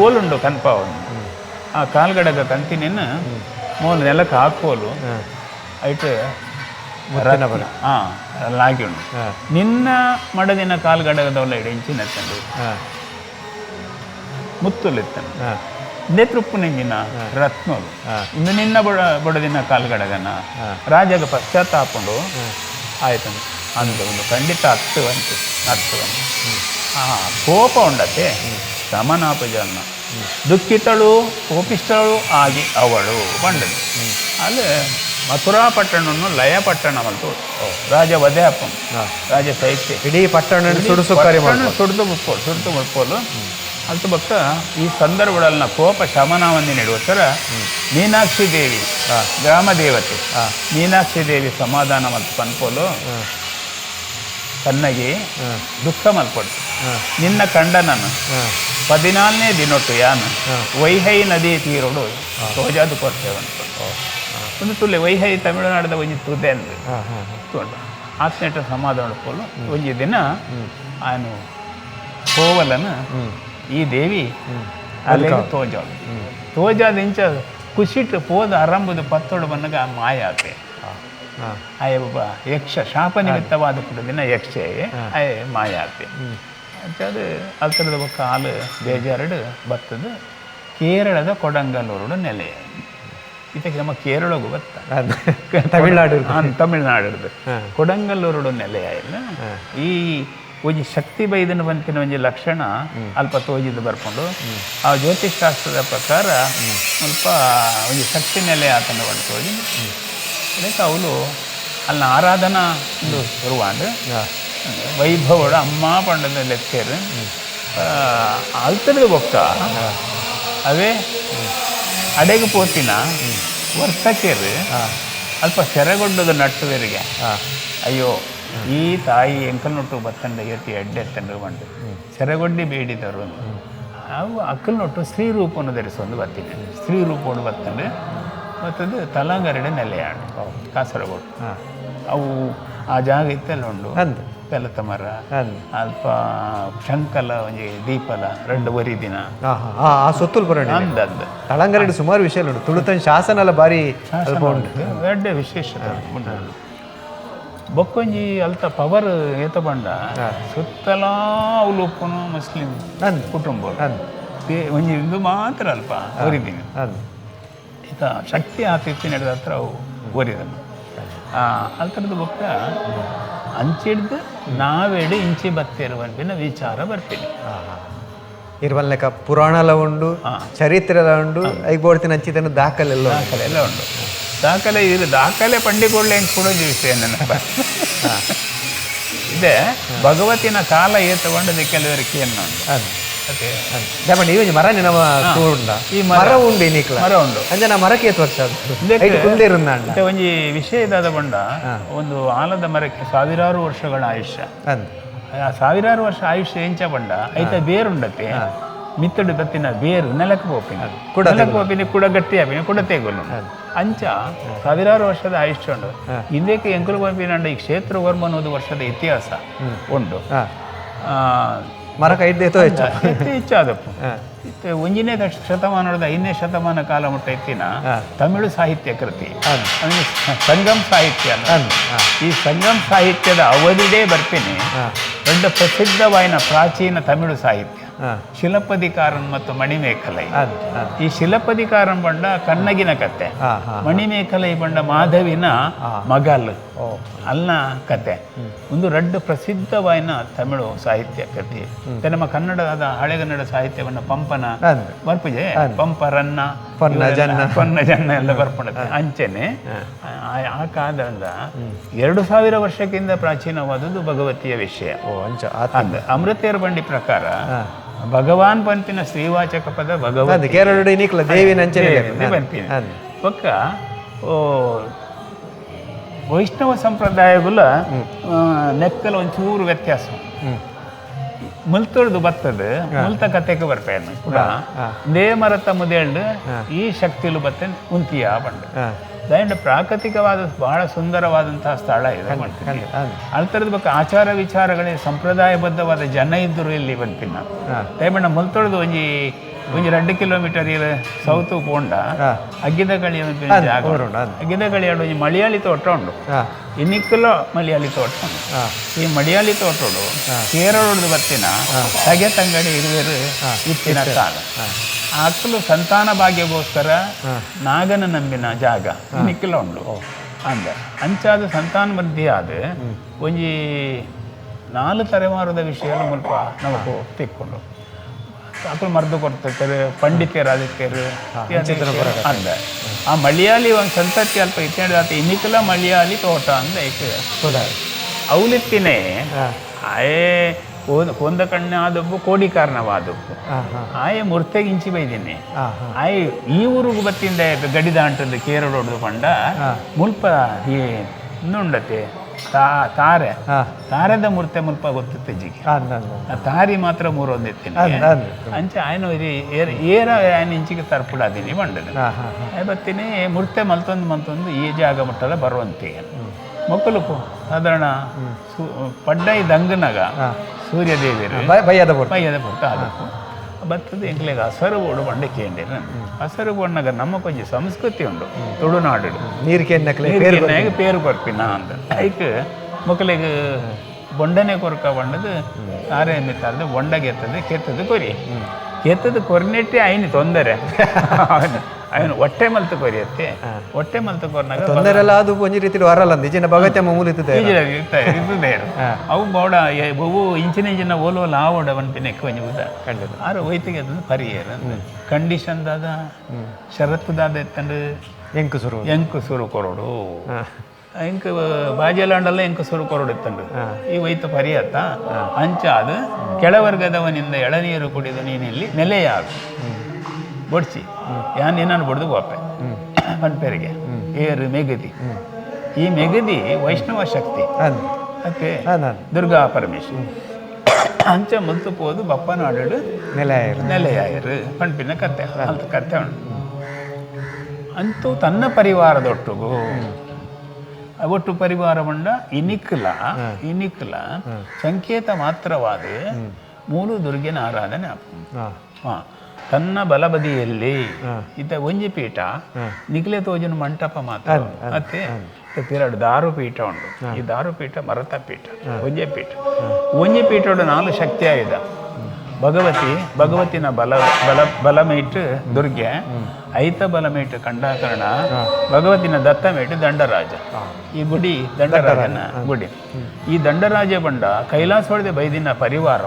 ಓಲುಂಡು ಕನ್ಪಾವನು ಆ ಕಾಲ್ಗಡಗ ಕಂತಿನೇನು ಮೂಲ ನೆಲಕ್ಕೆ ಹಾಕೋಲು ಐಟ್ ಹಾಂ ಲಾಗಿ ಉಂಡು ನಿನ್ನ ಮಡದಿನ ಕಾಲ್ಗಡಗದವಲ್ಲ ಇಡ ಇಂಚಿನ ತಂಡು ಮುತ್ತುಲಿತ್ತನು ನೇತೃಪ್ಪು ನಿಂಗಿನ ರತ್ನೋಲು ಇನ್ನು ನಿನ್ನ ಬಡದಿನ ಕಾಲ್ಗಡಗನ ರಾಜಗ ಪಶ್ಚಾತ್ತಾಪುಂಡು ಆಯ್ತು ಅಂದ ಒಂದು ಖಂಡಿತ ಅತ್ತು ಅಂತು ಅತ್ತು ಅಂತ ಆ ಕೋಪ ಉಂಡತೆ ಶಮನಾಪಜನ್ನ ದುಃಖಿತಳು ಕೋಪಿಷ್ಟಳು ಆಗಿ ಅವಳು ಬಂಡದು. ಅಲ್ಲಿ ಮಥುರಾ ಪಟ್ಟಣವನ್ನು ಲಯ ಪಟ್ಟಣ ಅಂತು ರಾಜ ವಧೆ ಅಪ್ಪ ರಾಜ ಸೈತ್ಯ ಇಡೀ ಪಟ್ಟಣ ಸುಡ್ದು ಮುಪ್ಪೋಲು ಸುಡ್ದು ಮುಪ್ಪೋಲು ಅಂತ ಭಕ್ತ ಈ ಸಂದರ್ಭಗಳನ್ನ ಕೋಪ ಶಮನವನ್ನು ನೀಡುವ ಮೀನಾಕ್ಷಿ ದೇವಿ ಗ್ರಾಮ ದೇವತೆ ಮೀನಾಕ್ಷಿ ದೇವಿ ಸಮಾಧಾನ ಮತ್ತು ಪನ್ಪೋಲು ಕನ್ನಗಿ ದುಃಖ ಮಲ್ಪೊಡು ನಿನ್ನ ಕಂಡನನು 14ನೇ ದಿನೊಟ್ಟು ಯಾನು ವೈಹೈ ನದಿ ತೀರೋಡು ತೋಜಾದು ಕೊರ್ತೇವೆ ಅನ್ಕೊಂಡು ಒಂದು ತುಲೆ ವೈಹೈ ತಮಿಳುನಾಡದ ಒಂಜಿ ತುದೆ ಅಂದು ಆತ್ನೇಟ ಸಮಾಧಾನ ಪೋಲು ಒಂಜಿ ದಿನ ಆನು ಕೋವಲನ ಈ ದೇವಿ ಅಲ್ಲಿಗೆ ತೋಜಾಳು ತೋಜಾದ ಇಂಚ ಖುಷಿಟ್ಟು ಪೋದ ಅರಂಬುದು ಪತ್ತೋಡು ಬನ್ನಗ ಆ ಮಾಯ ಆತೆ ಆಯ ಒಬ್ಬ ಯಕ್ಷ ಶಾಪ ನಿಮಿತ್ತವಾದ ದಿನ ಯಕ್ಷೆ ಆಯ ಮಾಯ ಆತೆ ಅದು ಅಲ್ತರದ ಬೊಕ್ಕ ಹಾಲು ಬೇಜಾರಡು ಬತ್ತದು ಕೇರಳದ ಕೊಡಂಗಲ್ಲೂರು ನೆಲೆ. ಇದಕ್ಕೆ ನಮ್ಮ ಕೇರಳಗೂ ಬತ್ತ ತಮಿಳ್ನಾಡು ತಮಿಳ್ನಾಡು ಕೊಡಂಗಲ್ಲೂರು ನೆಲೆಯ ಇಲ್ಲ. ಈ ಒಂಜಿ ಶಕ್ತಿ ಬೈದನ ಬಂತಿನ ಒಂಜಿ ಲಕ್ಷಣ ಅಲ್ಪ ತೋಜಿದ್ದು ಬರ್ಕೊಂಡು ಆ ಜ್ಯೋತಿಷ್ ಶಾಸ್ತ್ರದ ಪ್ರಕಾರ ಸ್ವಲ್ಪ ಒಂಜಿ ಶಕ್ತಿ ನೆಲೆ ಆತನ ಬಂದು ತೋಜಿ ಅದಕ್ಕೆ ಅವಳು ಅಲ್ಲ ಆರಾಧನಾ ಒಂದು ಶುರುವಾಂಡ್ ವೈಭವಡು ಅಮ್ಮ ಪಂಡದ ಲೆಕ್ಕೇರು ಅಲ್ತರದ ಬೊಕ್ಕ ಅವೇ ಅಡೆಗೆ ಪೋತಿನ ವರ್ತಕೇರು ಅಲ್ಪ ಸೆರಗೊಡ್ಡದ ನಟ್ಟುವೆರಿಗೆ ಅಯ್ಯೋ ಈ ತಾಯಿ ಎಂಕಲ್ ನೊಟ್ಟು ಬತ್ತಂಡ ಎತ್ತಿ ಎಡ್ಡೆ ಎತ್ತಂಡ ಬಂಡು ಸೆರಗೊಡ್ಡಿ ಬೇಡಿದರು ಅವು ಅಕ್ಕಲ್ ನೊಟ್ಟು ಸ್ತ್ರೀ ರೂಪವನ್ನು ಧರಿಸೊಂದು ಬತ್ತೀನಿ ಸ್ತ್ರೀ ರೂಪವನ್ನು ಬತ್ತಂಡು ಮತ್ತದು ತಲಂಗರಡೆ ನೆಲೆಯಾಡು ಕಾಸರಗೋಡು ಅವು ಆ ಜಾಗ ಇತ್ತೆಲ್ಲ ಉಂಡು ಪೆಲತ ಮರ ಅಲ್ಪ ಶಂಕಲ ಒಂಜಿ ದೀಪಲ రెండు ವರಿ ದಿನ ಸೊತ್ತುಲ್ ಬರೋಣ ತಳಂಗರಡು ಸುಮಾರು ವಿಷಯ ಉಂಟು ತುಳುತನ್ ಶಾಸನ ಬಾರಿ ಎಡ್ಡೆ ವಿಶೇಷ ಉಂಟು. ಬೊಕ್ಕೊಂಜಿ ಅಲ್ತ ಪವರ್ ಏತ ಬಂಡ ಸುತ್ತಲಾ ಅವಳು ಉಪ್ಪುನು ಮುಸ್ಲಿಂ ಕುಟುಂಬ ಒಂಜಿ ಇಂದು ಮಾತ್ರ ಅಲ್ಪ ಒರಿದಿನಿ ಈತ ಶಕ್ತಿ ಆತಿಥ್ಯ ನಡೆದ ಹತ್ರ ಅವು ಒರಿದನು ಅಲ್ತರದ ಬೊಕ್ಕ ಅಂಚಿಡ್ದು ನಾವೇಡು ಇಂಚಿ ಬತ್ತಿರುವಂಪಿನ ವಿಚಾರ ಬರ್ತೀನಿ. ಇರುವಲ್ಲೆಕ್ಕ ಪುರಾಣಲ ಉಂಡು ಚರಿತ್ರೆಲ ಉಂಡು ಐಬೋಡ್ತಿನ ಅಂಚಿತನ ದಾಖಲೆಲ್ಲ ದಾಖಲೆ ಎಲ್ಲ ಉಂಟು. ದಾಖಲೆ ಇದು ದಾಖಲೆ ಪಂಡಿಕೊಳ್ಳೆ ಕೂಡ ವಿಷಯ ನೆನಪ ಇದೆ. ಭಗವತಿನ ಕಾಲ ಏ ತಗೊಂಡದೆ ಕೆಲವರಿಗೆ ಏನು ಈ ಮರ ನಮ್ಮ ಈ ಮರ ಉಂಡು ಇನ್ನಿಕ್ಲ ಮರ ಉಂಡು ಅಂಜನ ಮರಕ್ಕೆ ಏತ್ ವರ್ಷ ಅದು ಒಂಜಿ ವಿಷಯ ಇದಾದ ಬಂಡ ಒಂದು ಆಲದ ಮರಕ್ಕೆ ಸಾವಿರಾರು ವರ್ಷಗಳ ಆಯುಷ್ಯ. ಸಾವಿರಾರು ವರ್ಷ ಆಯುಷ್ಯ ಎಂಚ ಬಂಡ ಐತ ಬೇರುಂಡತೆ ಮಿತ್ತಡು ಬತ್ತಿನ ಬೇರು ನೆಲಕ್ಕೆ ಪೋಪಿನ ನೆಲಕ್ಕೆ ಪೋಪಿನ ಕೂಡ ಗಟ್ಟಿ ಆಪಿನ ಕೂಡ ತೆಗುಲು ಅಂಚ ಸಾವಿರಾರು ವರ್ಷದ ಆಯುಷ್ಯ ಉಂಡು. ಇಂದೇಕೆ ಎಂಕುಲು ಪೋಪಿನಂಡ ಈ ಕ್ಷೇತ್ರ 900 ವರ್ಷದ ಇತಿಹಾಸ ಉಂಡು. ಮರಕ ಇದ್ದೇತೋ ಹೆಚ್ಚು ಹೆಚ್ಚಾದಪ್ಪು. ಒಂದನೇ ಶತಮಾನದ 5ನೇ ಶತಮಾನ ಕಾಲ ಮುಟ್ಟ ಇತ್ತಿನ ತಮಿಳು ಸಾಹಿತ್ಯ ಕೃತಿ ಸಂಗಮ್ ಸಾಹಿತ್ಯ. ಈ ಸಂಗಮ್ ಸಾಹಿತ್ಯದ ಅವಧಿಡೇ ಬರ್ತೀನಿ ದೊಡ್ಡ ಪ್ರಸಿದ್ಧವಾಯಿನ ಪ್ರಾಚೀನ ತಮಿಳು ಸಾಹಿತ್ಯ ಶಿಲಪದಿಕಾರನ್ ಮತ್ತು ಮಣಿಮೇಖಲೈ. ಈ ಶಿಲಪದಿಕಾರನ್ ಬಂಡ ಕನ್ನಗಿನ ಕತೆ, ಮಣಿಮೇಖಲೈ ಬಂಡ ಮಾಧವಿನ ಮಗಲ್ ಅಲ್ನ ಕತೆ. ಒಂದು ರಡ್ಡು ಪ್ರಸಿದ್ಧವಾಯಿನ ತಮಿಳು ಸಾಹಿತ್ಯ ಕೃತಿ. ನಮ್ಮ ಕನ್ನಡದ ಹಳೆಗನ್ನಡ ಸಾಹಿತ್ಯವನ್ನು ಪಂಪನ ಬರ್ಪುಜೆ, ಪಂಪ ರನ್ನ ಪೊನ್ನ ಜನ್ನ ಎಲ್ಲ ಬರ್ಪುಣತೆ. ಅಂಚೆನೆ ಆ ಕಾಲದಿಂದ 2000 ವರ್ಷಕ್ಕಿಂತ ಪ್ರಾಚೀನವಾದದ್ದು ಭಗವತಿಯ ವಿಷಯ. ಅಮೃತೇರ್ ಬಂಡಿ ಪ್ರಕಾರ ಭಗವಾನ್ ಪಂಪಿನ ಶ್ರೀವಾಚಕ ಪದ ಭಗವತಿ ಪಂಪಿನ ಪಕ್ಕ ವೈಷ್ಣವ ಸಂಪ್ರದಾಯಗುಲ ನೆಕ್ಕಲ ಒಂಚೂರು ವ್ಯತ್ಯಾಸ. ಮುಲ್ತೊಡ್ದು ಬರ್ತದೆ, ಮುಲ್ತ ಕತೆಗೆ ಬರ್ಪೇನು ಕೂಡ they ಮರತ ಮುದೇಳ್ದು ಈ ಶಕ್ತಿಲು ಬತ್ತೆ ಉಂತಿಯ ಬಂಡ. ದಯಂಡ ಪ್ರಾಕೃತಿಕವಾದ ಬಹಳ ಸುಂದರವಾದಂತಹ ಸ್ಥಳ ಇದೆ. ಅಲ್ತರದ ಬಗ್ಗೆ ಆಚಾರ ವಿಚಾರಗಳೇ ಸಂಪ್ರದಾಯಬದ್ಧವಾದ ಜನ ಇದ್ದರು ಇಲ್ಲಿ ಬಂಪಿನ. ದಯಬಣ್ಣ ಮುಲ್ತೊಡ್ದು ಒಂಜಿ ಒಂಜಿ 2 ಕಿಲೋಮೀಟರ್ ಸೌತ್ ಪೋಂಡ ಅಗ್ಗಿದಗಳಿ ಜಾಗ. ಅಗ್ಗಿದಗಳಿ ಒಂಜಿ ಮಲಯಾಳಿ ತೋಟ ಉಂಡು, ಇನ್ನಿಕ್ಕಲೋ ಮಲಯಾಳಿ ತೋಟ ಉಂಡು. ಈ ಮಲಯಾಳಿ ತೋಟೋಡು ಕೇರಳದ ಬತ್ತಿನ ತಗೆ ತಂಗಡಿ ಇರುವೆರು ಇತ್ತಿನ ಕಾಲ. ಆಕಲು ಸಂತಾನ ಭಾಗ್ಯಗೋಸ್ಕರ ನಾಗನ ನಂಬಿನ ಜಾಗ ಇನ್ನಿಕ್ಕಲ ಉಂಡು. ಅಂದ ಅಂಚಾದ ಸಂತಾನ ಮಧ್ಯೆ ಆದ ಒಂಜಿ 4 ತಲೆಮಾರದ ವಿಷಯ ಮುಲ್ಪ ನಮಕು ತಿಕ್ಕೊಂಡು ಅಕುಲು ಮರ್ದು ಕೊಡ್ತಿರ್ತಾರೆ, ಪಂಡಿತರಾದಿತ್ಯರು ಅಂದ. ಆ ಮಲಯಾಳಿ ಒಂದು ಸಂತತಿ ಅಲ್ಪ ಇತ್ತೇಳಿದ ಇನ್ನಿಕಲ ಮಲಯಾಳಿ ತೋಟ ಅಂದ ಏಕೆ ಅವಲಿತ್ತಿನೇ ಆಯೇ ಕೊಂದ ಕಣ್ಣೆ ಆದೊಬ್ಬ ಕೋಡಿ ಕಾರಣವಾದೊಬ್ಬ ಆಯೆ ಮುರ್ತೆಗೆ ಇಂಚಿ ಬೈದಿನಿ. ಆಯೆ ಈ ಊರಿಗೆ ಬತ್ತಿಂದ ಗಡಿದ ಅಂಟದ್ದು ಕೇರಳೋಡ್ದು ಪಂಡ ಮುಲ್ಪ ಈ ಇನ್ನುಂಡತೆ ತಾರೆ ತಾರದ ಮೂರ್ತೆ ಮುಲ್ಪ ಗೊತ್ತಿತ್ತು ಜಿಗೆ ತಾರಿ ಮಾತ್ರ ಮೂರೊಂದಿತ್ತೀನಿ. ಅಂಚೆ ಆಯ್ನ ಏರ ಆಯ್ನ ಇಂಚಿಗೆ ತರ್ಪುಡಾದೀನಿ ಬಂಡದ ಬತ್ತೀನಿ ಮೂರ್ತೆ ಮಲ್ತೊಂದು ಮಲ್ತೊಂದು ಈ ಜಾಗ ಮುಟ್ಟಲ್ಲ ಬರುವಂತೆ ಮಕ್ಕಳು ಸಾಧಾರಣ ಪಡ್ಡೈ ದಂಗನಾಗ ಸೂರ್ಯದೇವಿಯರು ಬಯ್ಯದ ಪೊರ್ತ ಅದಕ್ಕೂ ಬತ್ತದ ಎಂಕ್ಲೆಗ್ ಹಸರು ಬೋಡು ಬಂಡೆ ಕೇಂದಿರ. ಹಸರು ಬೋಡ್ನಾಗ ನಮ್ಮ ಕೊಂಚ ಸಂಸ್ಕೃತಿ ಉಂಡು ತುಳುನಾಡು ನೀರು ಪೇರು ಕೊರ್ಪಿನ ಅಂತ ಐಕ್ ಮಕ್ಕಳಿಗೆ ಬೊಂಡನೆ ಕೊರ್ಕ ಬಂಡದು ತಾರೆ ಮಿತ್ತಾರ್ದು ಬೊಂಡಗೆ ಎತ್ತದು ಕೆತ್ತದು ಕೊರಿ ಕೆತ್ತದು ಕೊರ್ನೆಟ್ಟೆ ಐನು ತೊಂದರೆ ಅವನು ಹೊಟ್ಟೆ ಮಲ್ತು ಕೊರಿಯತ್ತೆ. ಹೊಟ್ಟೆ ಮಲ್ತು ಕೊರ್ನಾಗ ತೊಂದರೆ ಎಲ್ಲ ಅದು ಒಂಜಿ ರೀತಿ ವರಲ್ಲ ನಿಜನ ಭಗತ್ಯ ಮೂಲ ಇರ್ತದೆ. ಅವು ಬೋಡ ಬಹು ಇಂಚಿನ ಇಂಚಿನ ಓಲೋ ಲಾವೋಡ ಪನ್ಪಿನ ಒಂಜಿ ಉದ ಆರು ಒಯ್ತಿಗೆ ಅದನ್ನು ಪರಿಯರ್ ಕಂಡೀಷನ್ ದಾದ ಷರತ್ತು ದಾದ ಎತ್ತಂಡು ಎಂಕು ಸುರು ಎಂಕು ಸುರು ಕೊರಡು ಎಂಕ್ ಬಾಜೆಲಾಂಡಲ್ಲ ಎಂಕು ಸುರು ಕೊರಡು ಎತ್ತಂಡು ಈ ವೈತ ಪರಿಯತ್ತ ಅಂಚ ಅದು ಕೆಳವರ್ಗದವನಿಂದ ಎಳನೀರು ಕುಡಿದು ನೀನಿಲ್ಲಿ ನೆಲೆಯಾಗು ಬೊಡ್ಚಿ ಯಾನ್ ನಿನ್ನನ್ನು ಬಡ್ದು ಗೋಪೆ ಪನ್ಪೆರಿಗೆ ಏರು ಮೆಗದಿ. ಈ ಮೆಗದಿ ವೈಷ್ಣವ ಶಕ್ತಿ ಅತ್ತೆ ದುರ್ಗಾ ಪರಮೇಶ್ವರಿ ಅಂಚ ಮುಲ್ತು ಪೋದು ಬಪ್ಪನಾಡು ನೆಲೆಯಾಯರು ನೆಲೆಯಾಯರು ಪಣ್ಪಿನ ಕತೆ ಅಂತ ಕತೆ ಉಂಟು. ಅಂತೂ ತನ್ನ ಪರಿವಾರದೊಟ್ಟುಗು ಒಟ್ಟು ಪರಿವಾರ ಬಂಡ ಇನಿಕ್ಲ ಇನಿಕ್ಲ ಸಂಕೇತ ಮಾತ್ರವಾದ ಮೂಲ ದುರ್ಗಿನ ಆರಾಧನೆ ತನ್ನ ಬಲಬದಿಯಲ್ಲಿ ಇತ ಒಂಜಿ ಪೀಠ ನಿಖಿಲೆ ತೋಜನ ಮಂಟಪ ಮಾತ್ರ ಮತ್ತೆ ತಿರಡು ದಾರು ಪೀಠ ಉಂಟು. ಈ ದಾರು ಪೀಠ ಮರತ ಪೀಠ ಒಂಜೆ ಪೀಠ ಒಂಜಿ ಪೀಠೋಡು 4 ಶಕ್ತಿ ಆಯುಧ ಭಗವತಿ ಭಗವತಿನ ಬಲ ಬಲ ಬಲಮೇಟ್ ದುರ್ಗೆ, ಐತ ಬಲಮೇಟ್ ಕಂಡಾಕರ್ಣ, ಭಗವತಿನ ದತ್ತಮೇಟ್ ದಂಡರಾಜ. ಈ ಗುಡಿ ದಂಡರಾಜನ ಗುಡಿ. ಈ ದಂಡರಾಜ ಬಂಡ ಕೈಲಾಸ ಹೊಡೆದ ಬೈದಿನ ಪರಿವಾರ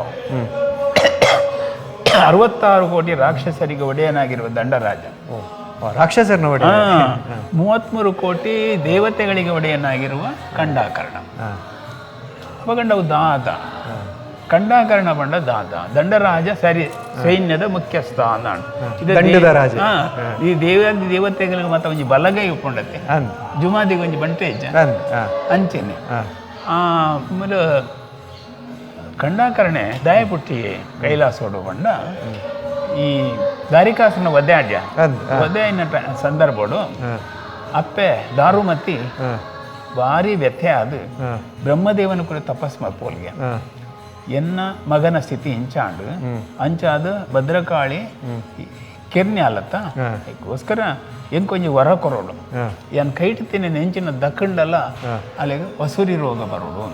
66 ಕೋಟಿ ರಾಕ್ಷಸರಿಗೆ ಒಡೆಯನಾಗಿರುವ ದಂಡರಾಜ. ರಾಕ್ಷಸರನ್ನ ಒಡೆಯ 33 ಕೋಟಿ ದೇವತೆಗಳಿಗೆ ಒಡೆಯನಾಗಿರುವ ಕಂಡಾಕರ್ಣ. ಅವಗಂಡವು ದಾದ ಕಂಡಾಕರ್ಣ ಬಂಡ ದಾದ ದಂಡರಾಜ ಸರಿ ಸೈನ್ಯದ ಮುಖ್ಯಸ್ಥ ದಂಡದ ರಾಜ. ಈ ದೇವತೆಗಳಿಗೆ ಮತ್ತೆ ಒಂಜಿ ಬಲಗೈ ಉಪ್ಪುಂಡತ್ತೆ ಜುಮಾದಿಗೆ ಒಂಜಿ ಬಂಟೆ ಅಂಚೆನೆ. ಆಮೇಲೆ ಕಂಡಾಕರಣೆ ದಾಯಪುಟ್ಟಿ ಕೈಲಾಸೋಡು ಬಂಡ ಈ ದಾರಿಕಾಸನ ವಧೆ ಆಡ್ಯ ವಧೆ ಸಂದರ್ಭಡು ಅಪ್ಪೆ ದಾರುಮತಿ ಭಾರಿ ವ್ಯಥೆ ಅದು ಬ್ರಹ್ಮದೇವನ ಕೂಡ ತಪಸ್ ಮಲ್ಪೋಲ್ಗೆ ಎನ್ನ ಮಗನ ಸ್ಥಿತಿ ಇಂಚಾಂಡು ಅಂಚಾದ ಭದ್ರಕಾಳಿ ಕೆರ್ನೆ ಅಲ್ಲತ್ತ ಅದಕ್ಕೋಸ್ಕರ ಎಂಕೊಂಜಿ ಕೊಂಚ ವರ ಕೊರೋಡು ಎನ್ ಕೈಟ್ ತಿನ್ನಿ ನೆಂಚಿನ ದಕ್ಕಂಡಲ್ಲ ಅಲ್ಲಿಗೆ ವಸೂರಿ ರೋಗ ಬರೋಡು.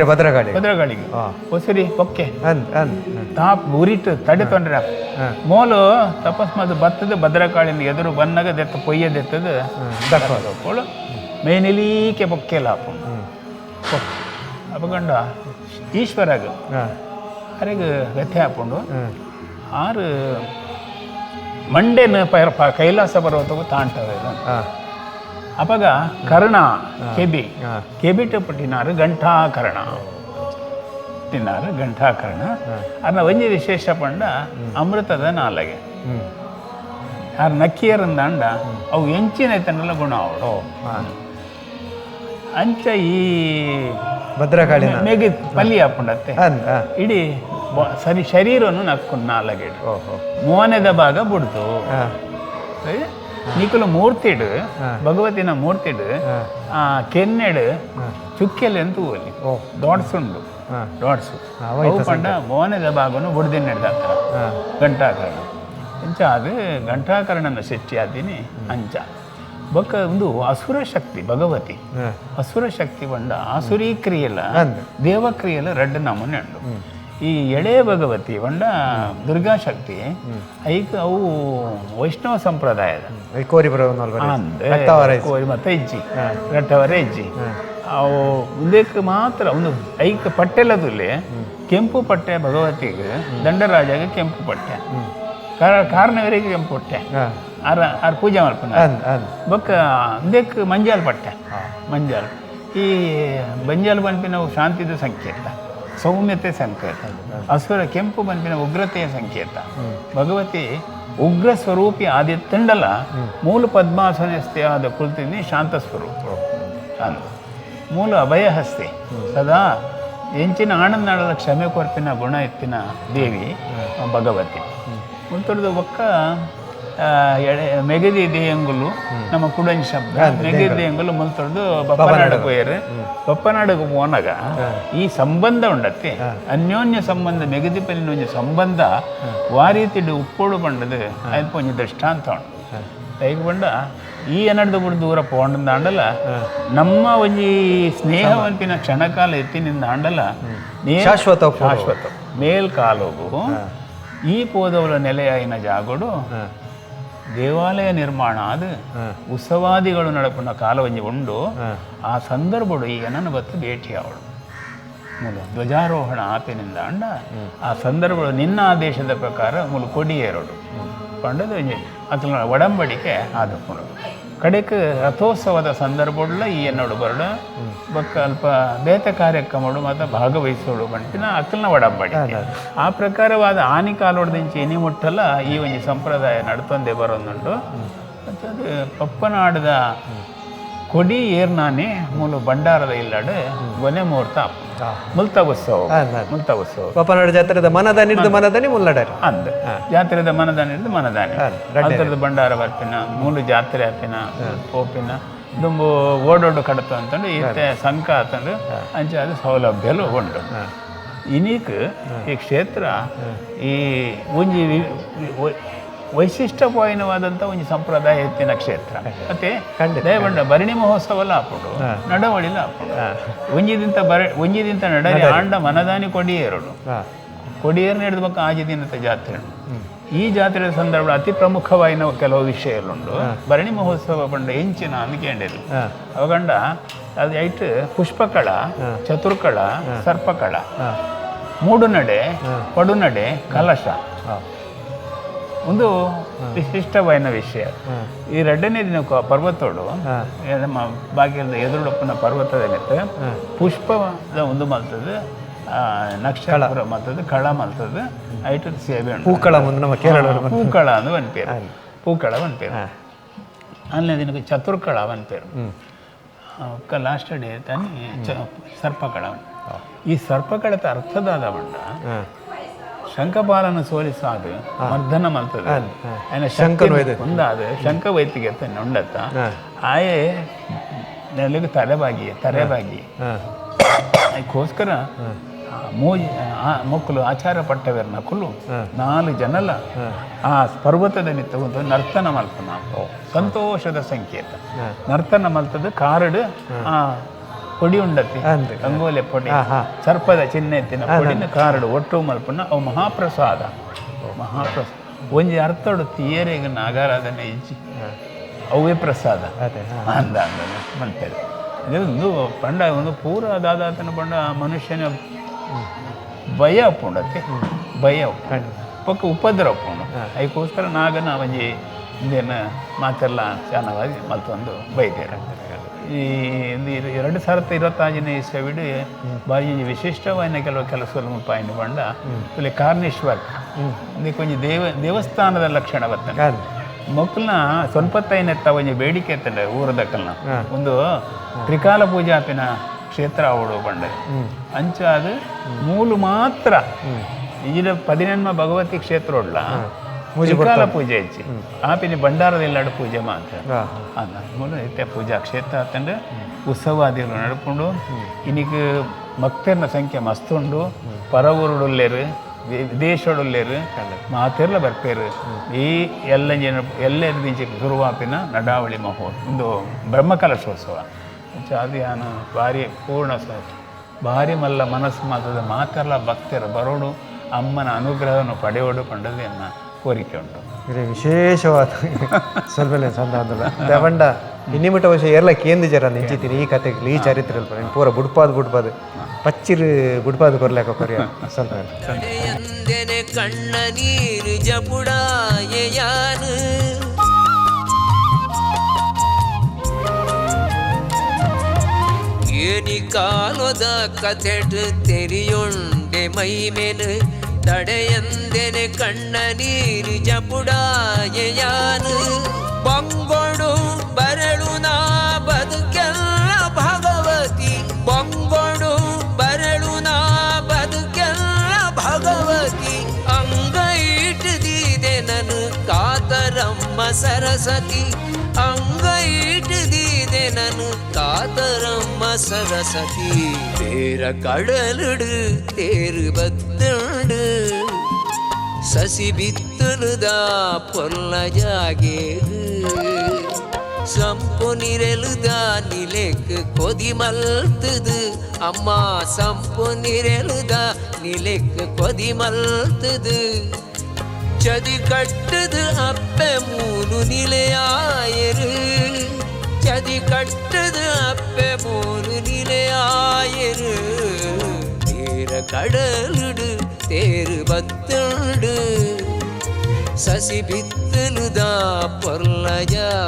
ಭದ್ರಕಾಳಿ ಭದ್ರಕಾಳಿಗೆ ವಸೂರಿ ಒಕ್ಕೆ ತಾಪ್ ಉರಿಟ್ಟು ತಡೆ ತೊಂದ್ರೆ ಮೋಲು ತಪಸ್ ಮತ್ತು ಬತ್ತದ ಭದ್ರಕಾಳಿನ ಎದುರು ಬನ್ನಗ ದೆತ್ತ ಪೊಯ್ಯದೆತ್ತದ ದಕ್ಕೋಳು ಮೇನಿಲೀಕೆ ಬೊಕ್ಕೆಲ್ಲ ಅಪಗಂಡ ಈಶ್ವರಾಗ ಅರೆಗ್ ವ್ಯಥೆ ಹಾಕೊಂಡು ಆರು ಮಂಡೆನ ಕೈಲಾಸ ಪರ್ವತಕ್ಕೂ ತಾಂಟವೆ. ಅಪಗ ಕರ್ಣ ಕೆಬಿ ಕೆಬಿಟ ಪುಟ್ಟಿನಾರು ಘಂಟಾಕರ್ಣ ತಿನ್ನಾರು ಘಂಟಾಕರ್ಣ. ಅದನ್ನ ಒಂಜಿ ವಿಶೇಷ ಪಂಡ ಅಮೃತದ ನಾಲಗೆ ಆರು ನಕ್ಕಿಯರಂದಾಂಡ ಅವು ಎಂಚಿನ ಐತನಲ್ಲ ಗುಣ ಅವಳು ಅಂಚ ಈ ಭದ್ರಕಾಳಿ ಮೇಗಿ ಪಲ್ಲಿ ಹಾಕೊಂಡತ್ತೆ ಇಡೀ ಸರಿ ಶರೀರವನ್ನು ನಕ್ಕೊಂಡು ನಾಲಗೆ ಮೋನೆದ ಭಾಗ ಬುಡ್ತು. ನಿಕುಲು ಮೂರ್ತಿಡು ಭಗವತಿನ ಮೂರ್ತಿಡು ಆ ಕೆನ್ನೆಡು ಚುಕ್ಕೆಲೆ ಅಂತ ಹೋಲಿ ಡಾಟ್ಸ್ ಉಂಡು ಡಾಟ್ಸ್ ಅವು ಪಂಡ ಮೋನೆದ ಭಾಗನು ಬುಡ್ದಿನ ಹಿಡ್ದಾತ್ರ ಘಂಟಾಕರಣ ಅಂಚ ಅದು ಘಂಟಾಕರಣನ ಸೃಷ್ಟಿ ಆದಿನಿ ಅಂಚ ಬೊಕ್ಕ ಒಂದು ಅಸುರ ಶಕ್ತಿ ಭಗವತಿ ಅಸುರ ಶಕ್ತಿ ಬಂಡ ಆಸುರಿ ಕ್ರಿಯೆಲ ದೇವಕ್ರಿಯೆಲ ರಡ್ಡು ನಮೂನೆ ಉಂಡು. ಈ ಎಳೆ ಭಗವತಿ ಬಂಡ ದುರ್ಗಾ ಶಕ್ತಿ ಐಕ್ ಅವು ವೈಷ್ಣವ ಸಂಪ್ರದಾಯದ ಕೋರಿ ಮತ್ತೆ ಇಜ್ಜಿ ರಟ್ಟವರ ಇಜ್ಜಿ ಅವು ಮುಂದಕ್ಕೆ ಮಾತ್ರ ಒಂದು ಐಕ್ ಪಟ್ಟೆಲ್ಲದುಲ್ಲೆ ಕೆಂಪು ಪಟ್ಟೆ ಭಗವತಿಗೆ ದಂಡರಾಜಾಗ ಕೆಂಪು ಪಟ್ಟೆ ಕಾರಣವರಿಗೆ ಕೆಂಪು ಪಟ್ಟೆ ಆರ್ ಆರ್ ಪೂಜೆ ಮಾಡ್ಕೊಂಡು ಬೊಕ್ಕ ಮುಂದಕ್ಕೆ ಮಂಜಾಲ್ ಪಟ್ಟೆ ಮಂಜಾಲ್ ಈ ಮಂಜಾಲ್ ಪನ್ಪಿನ ಶಾಂತಿದ ಸಂಕೇತ ಸೌಮ್ಯತೆ ಸಂಕೇತ ಅಸುರ ಕೆಂಪು ಪನ್ಪಿನ ಉಗ್ರತೆಯ ಸಂಕೇತ. ಭಗವತಿ ಉಗ್ರ ಸ್ವರೂಪಿ ಆದಿತ್ತಂಡಲ ಮೂಲ ಪದ್ಮಾಸನಸ್ಥೆ ಆದ ಕುಳಿತಿನಿ ಶಾಂತ ಸ್ವರೂಪ ಶಾಂತ ಮೂಲ ಅಭಯಹಸ್ತೆ ಸದಾ ಎಂಚಿನ ಆನಂದಾಡಲ ಕ್ಷಮೆ ಕೊರ್ಪಿನ ಗುಣ ಎತ್ತಿನ ದೇವಿ ಭಗವತಿ. ಮುಲ್ತೊಡ್ದು ಒಕ್ಕ ಎಳೆ ಮೆಗದಿ ದೇಯಂಗುಲು ನಮ್ಮ ಕುಡಂಜಿ ಶಬ್ದ ಮೆಗದಿ ದೇಯಂಗುಲು ಮುಲ್ತೊಡ್ದು ಬಪ್ಪನಾಡು ಪೋಯರು. ಬಪ್ಪನಾಡುಗು ಪೋನಾಗ ಈ ಸಂಬಂಧ ಉಂಡತ್ತೆ ಅನ್ಯೋನ್ಯ ಸಂಬಂಧ ಮೆಗದಿ ಪಲ್ಲಿನ ಒಂಜಿ ಸಂಬಂಧ ವಾರೀತಿಡು ಉಪ್ಪೋಡು ಬಂಡದು ಅಲ್ಪ ಒಂಜಿ ದೃಷ್ಟಾಂತ ಉಂಡು. ದಯಗೆ ಬಂಡ ಈ ಎನ್ನಡ್ದು ಬಿಡು ದೂರ ಪೋಂಡಂದಾಂಡಲ ನಮ್ಮ ಒಂಜಿ ಸ್ನೇಹವಂತಿನ ಕ್ಷಣಕಾಲ ಎತ್ತಿನಿಂದ ಆಂಡಲ ಶಾಶ್ವತ ಶಾಶ್ವತ ಮೇಲ್ಕಾಲೋಗು ಈ ಪೋದವರ ನೆಲೆಯಾಯಿನ ಜಾಗೋಡು ದೇವಾಲಯ ನಿರ್ಮಾಣ ಅದು ಉತ್ಸವಾದಿಗಳು ನಡಪುನ ಕಾಲವಂಜಿ ಉಂಡು. ಆ ಸಂದರ್ಭಡು ಈ ಏನನ್ನು ಬತ್ತು ಭೇಟಿ ಅವಳು ಮೂಲ ಧ್ವಜಾರೋಹಣ ಆಪಿನಿಂದ ಅಂಡ ಆ ಸಂದರ್ಭಗಳು ನಿನ್ನ ಆದೇಶದ ಪ್ರಕಾರ ಮೂಲ ಕೊಡಿಯೇರೋಡು ಪಂಡದ ಅತನ ಒಡಂಬಡಿಕೆ ಆದಕೊಂಡು ಕಡೆಕ್ ರಥೋತ್ಸವದ ಸಂದರ್ಭಡುಲ ಈ ಎನ್ನೋಡು ಬರಡು ಬೊಕ್ಕ ಅಲ್ಪ ಬೇತ ಕಾರ್ಯಕ್ರಮಡು ಮತ್ತು ಭಾಗವಹಿಸೋಡು ಬಂಟಿನ ಅಕ್ಕಲ್ನ ಒಡಂಬಡಿಕೆ ಆ ಪ್ರಕಾರವಾದ ಆನಿ ಕಾಲೋಡ್ದಿಂಚಿ ಎನಿ ಮುಟ್ಟಲ್ಲ ಈ ಒಂಜಿ ಸಂಪ್ರದಾಯ ನಡ್ತೊಂದೇ ಬರೋದುಂಟು. ಮತ್ತು ಅದು ಪಪ್ಪನಾಡದ ಕೊಡಿ ಏರ್ನಾನೆ ಮೂಲ ಭಂಡಾರದ ಇಲ್ಲಡು ಗೊನೆ ಮುಹೂರ್ತ ಮುಲ್ತ ಉತ್ಸವ ಮುಲ್ತ ಉತ್ಸವ ಪಪ್ಪನಾಡು ಜಾತ್ರೆದ ಮನದಾನಿ ಮನದಾನಿ ಮುಲ್ಲಡರಿ ಅಂದ ಜಾತ್ರೆದ ಮನದಾನಿ ಹಿಡಿದು ಮನದಾನಿ ಅಂತರದ ಭಂಡಾರ ಬರ್ಪಿನ ಮೂಲ ಜಾತ್ರೆ ಆಪಿನ ಪೋಪಿನ ದುಂಬು ಓಡೋಡು ಕಡತ ಅಂತಂದು ಈತೆ ಸಂಕ ಅಂತಂದು ಅಂಚೆ ಅದು ಸೌಲಭ್ಯಲು ಉಂಟು. ಇನೀಕ್ ಈ ಕ್ಷೇತ್ರ ಈ ಒಂಜಿ ವೈಶಿಷ್ಟ್ಯಪೂರ್ಣವಾದಂಥ ಒಂದು ಸಂಪ್ರದಾಯ ಎತ್ತಿನ ಕ್ಷೇತ್ರ. ಮತ್ತೆ ದಯಬಂಡ ಭರಣಿ ಮಹೋತ್ಸವ ಆಪುಂಡು ನಡವಳಿಲ ಆಪುಂಡು ಒಂಜಿದಿಂತ ಬರ ಒಂಜಿದಿಂತ ನಡರಿ ಆಂಡ ಮನದಾನಿ ಕೊಡಿಯೇರುಡು ಕೊಡಿಯೇರು ನಡೆದ ಬಕ್ಕ ಆಜಿ ದಿನದ ಜಾತ್ರೆ. ಈ ಜಾತ್ರೆಯ ಸಂದರ್ಭ ಅತಿ ಪ್ರಮುಖವಾಯಿನ ಕೆಲವು ವಿಷಯಗಳುಂಡು. ಭರಣಿ ಮಹೋತ್ಸವ ಪಂಡ ಎಂಚಿನ ಅಂದ್ಕೇಂಡಿರು ಅವಗಂಡ ಅದು ಐಟ್ ಪುಷ್ಪಕಳ ಚತುರ್ಕಳ ಸರ್ಪಕಳ ಮೂಡುನಡೆ ಪಡುನಡೆ ಕಲಶ ಒಂದು ವಿಶಿಷ್ಟವಾದ ವಿಷಯ. ಈ ಎರಡನೇ ದಿನಕ್ಕೂ ಆ ಪರ್ವತೋಡು ನಮ್ಮ ಬಾಗಿಲದ ಎದುರುಡಪ್ಪನ ಪರ್ವತದ ಮಿತ್ತ ಪುಷ್ಪದ ಒಂದು ಮಲ್ತದ ನಕ್ಷತ್ರ ಮಲ್ತದ ಕಳ ಮಲ್ತದ ಐಟು ಸೇವೆ ಪೂಕಳ ನಮ್ಮ ಕೇರಳ ಪೂಕಳ ಅಂದು ಒಂದು ಪೇರು ಪೂಕಳ ಒಂದು ಪೇರು ಆನ್ಲೇ ದಿನಕ್ಕೆ ಚತುರ್ಕಳ ಒಂದು ಪೇರು ಲಾಸ್ಟ್ ಡೇ ತಾನೆ ಸರ್ಪಕಳ. ಈ ಸರ್ಪಕಳತ ಅರ್ಥದಾದ ಬಂಡ ಶಂಖಪಾಲನ ಸೋಲಿಸಾದ ಮರ್ದನ ಮಲ್ತದ ಆಯ್ನ ಶಂಖನ್ ಶಕ್ತಿ ಒಂದಾದ ಶಂಖ ವೈತಿಗೆ ಉಂಡತ್ತ ಆಯೆ ನೆಲಗೆ ತಲೆಬಾಗಿ ತಲೆಬಾಗಿ ಅದಕ್ಕೋಸ್ಕರ ಮೋಜಿ ಮಕ್ಕಳು ಆಚಾರ ಪಟ್ಟವೆರ್ನ ಕುಲು ನಾಲು ಜನಲ ಆ ಪರ್ವತದ ನಿತ್ತ ನರ್ತನ ಮಲ್ಪನ ಸಂತೋಷದ ಸಂಕೇತ. ನರ್ತನ ಮಲ್ತದ ಕಾರಡು ಆ ಪೊಡಿ ಉಂಡತಿ, ರಂಗೋಲೆ ಪೊಡಿ, ಸರ್ಪದ ಚಿಹ್ನೆ ಎತ್ತಿನ ಪೊಡಿನ ಕಾರಡು ಒಟ್ಟು ಮಲ್ಪನ ಅವು ಮಹಾಪ್ರಸಾದ. ಮಹಾಪ್ರಸಾದ ಒಂಜಿ ಅರ್ಥಡು ತೀಯರೆಗ್ ನಾಗಾರಾಧನೆ ಇಜ್ಜಿ, ಅವೇ ಪ್ರಸಾದ ಅಂದ ಅಂದ ಮಲ್ಪೆರೆ. ಇದು ಪಂಡ ಒಂದು ಪೂರ ದಾದಾತನ ಪಂಡ ಮನುಷ್ಯನ ಭಯ ಉಪ್ಪುಂಡತ್ತೆ, ಭಯ ಉಪ್ಪುಂಡು ಪಕ್ಕ ಉಪದ್ರ ಉಪ್ಪುಂಡು. ಅದಕ್ಕೋಸ್ಕರ ನಾಗನ ಒಂಜಿ ಇಂದೇನ ಮಾತೆಲ್ಲ ಚಾನವಾಗಿ ಮಲ್ತೊಂದು ಬೈದೇರು. ಈ 2026ನೇ ಇಸವಿಡು ಬಾರಿ ವಿಶಿಷ್ಟವಾದ ಕೆಲವು ಕೆಲಸಗಳು ಮುಟ್ಪಾಯಿನ ಪಂಡ ಇಲ್ಲಿ ಕಾರ್ನಿಶ್ ವರ್ಕ್ ಇದಕ್ಕೊಂಜಿ ದೇವಸ್ಥಾನದ ಲಕ್ಷಣ ಬರ್ತದೆ. ಮಕ್ಕಳನ್ನ ಸ್ವಂಪತ್ತೈನೆತ್ತ ಒಂಜಿ ಬೇಡಿಕೆ ಎತ್ತಂಡೆ ಊರದಕ್ಕಲ್ನ ಒಂದು ತ್ರಿಕಾಲ ಪೂಜಾಪಿನ ಕ್ಷೇತ್ರ ಅವಳು ಪಂಡ ಅಂಚಾದ ಮೂಲು ಮಾತ್ರ ಈಜಿನ 18 ಭಗವತಿ ಕ್ಷೇತ್ರ ಉಡ್ಲ ತ್ರಿಕಾಲ ಪೂಜೆ ಹೆಚ್ಚಿ ಆಪಿನ ಭಂಡಾರದ ಎಲ್ಲಾಡು ಪೂಜೆ ಮಾತ್ರ ಅಲ್ಲ ಮೂಲು ಇತ್ತೆ ಪೂಜಾ ಕ್ಷೇತ್ರ ಆತಂಡು ಉತ್ಸವಾದಿಗಳು ನಡ್ಕೊಂಡು ಇನ್ನಿಗೆ ಭಕ್ತರ್ನ ಸಂಖ್ಯೆ ಮಸ್ತ್ ಉಂಡು. ಪರವೂರುಡುಲ್ಲೇರು, ವಿದೇಶಡುಲ್ಲೇರು, ಮಾತೆರ್ಲ ಬರ್ಪೇರು. ಈ ಎಲ್ಲ ಜನ ಎಲ್ಲೆರ್ದಿಂಚಿ ಶುರುವಾಪಿನ ನಡಾವಳಿ ಮಹೋ ಒಂದು ಬ್ರಹ್ಮಕಲಶೋತ್ಸವ ಚಾದಿಯಾನ ಭಾರಿ ಪೂರ್ಣ ಭಾರಿ ಮಲ್ಲ ಮನಸ್ಸು ಮಾತದ ಮಾತೆಲ್ಲ ಭಕ್ತರು ಬರೋಡು ಅಮ್ಮನ ಅನುಗ್ರಹವನ್ನು ಪಡೆಯೋಡು ಪಂಡದು ಎನ್ನ ಕೋರಿಕೆ ಉಂಟು. ವಿಶೇಷವಾದ ಸ್ವಲ್ಪ ಸಂದ ಅಂದಲ್ಲ ದೇವಂಡ ಇನ್ನಿಮಿಟ ವರ್ಷ ಏರ್ಲ ಕೇಂದ್ರ ಜರ ನಿಂಚಿತೀನಿ ಈ ಕತೆಗಳು ಈ ಚರಿತ್ರೆ ಪೂರ ಬುಡ್ಪಾದ್ ಬುಡ್ಪಾದ್ ಪಚ್ಚಿರು ಬುಡ್ಪಾದ್ ಕೊರ್ಲೆಕ ಕೊರಿಯ ಸ್ವಲ್ಪ ತಡೆಯಂದೆನೆ ಕಣ್ಣ ನೀರು ಜಪುಡಾಯೆಯಾನು ಏನಿ ಕಾಲದ ಕಥೆಟ್ ತೆರಿಯೊಂಡೆ ಮೈಮೆನು ತಡೆಯಂದೆನೆ ಕಣ್ಣ ನೀರು ಜಪುಡಾಯೆಯಾನು ಬಂಗೊಡು ಬರಳು ನಾ ಬದುಕೆಲ್ಲ ಭಗವತಿ ಬಂಗೊಡು ಬರಳು ನಾ ಬದುಕೆಲ್ಲ ಭಗವತಿ ಅಂಗೈಟದಿದೆ ನನು ಕಾತರಮ್ಮ ಸರಸ್ವತಿ ಅಂಗೈಟದಿದೆ ನನು ಕಾತರಮ್ಮ ಸರಸ್ವತಿ ತೇರ ಕಡಲುಡು ತೇರು ಬತ್ತುಂಡು ಸಸಿ ಬಿತ್ತುಲುದ ಪೊಲ್ಲ ಜಾಗೇಗು ಸಂಪು ನಿರೆಲುದ ನಿಲೆಕ್ ಕೊದಿ ಮಲ್ತದು ಅಮ್ಮ ಸಂಪು ನಿರೆಲುದ ನಿಲೆಕ್ ಕೊದಿ ಮಲ್ತದು ಚದಿ ಕಟ್ಟದು ಅಪ್ಪೆ ಮೂಲು ನಿಲೆಯಾಯರು ಚದಿ ಕಟ್ಟದು ಅಪ್ಪೆ ಮೂಲು ನಿಲೆಯಾಯರು ತೇರ ಕಡಲುಡು ತೇರು ಬತ್ತುಂಡು ಸಸಿ ಬಿತ್ತಲುದ ಪೊರ್ಲ ಜಾಗೆ.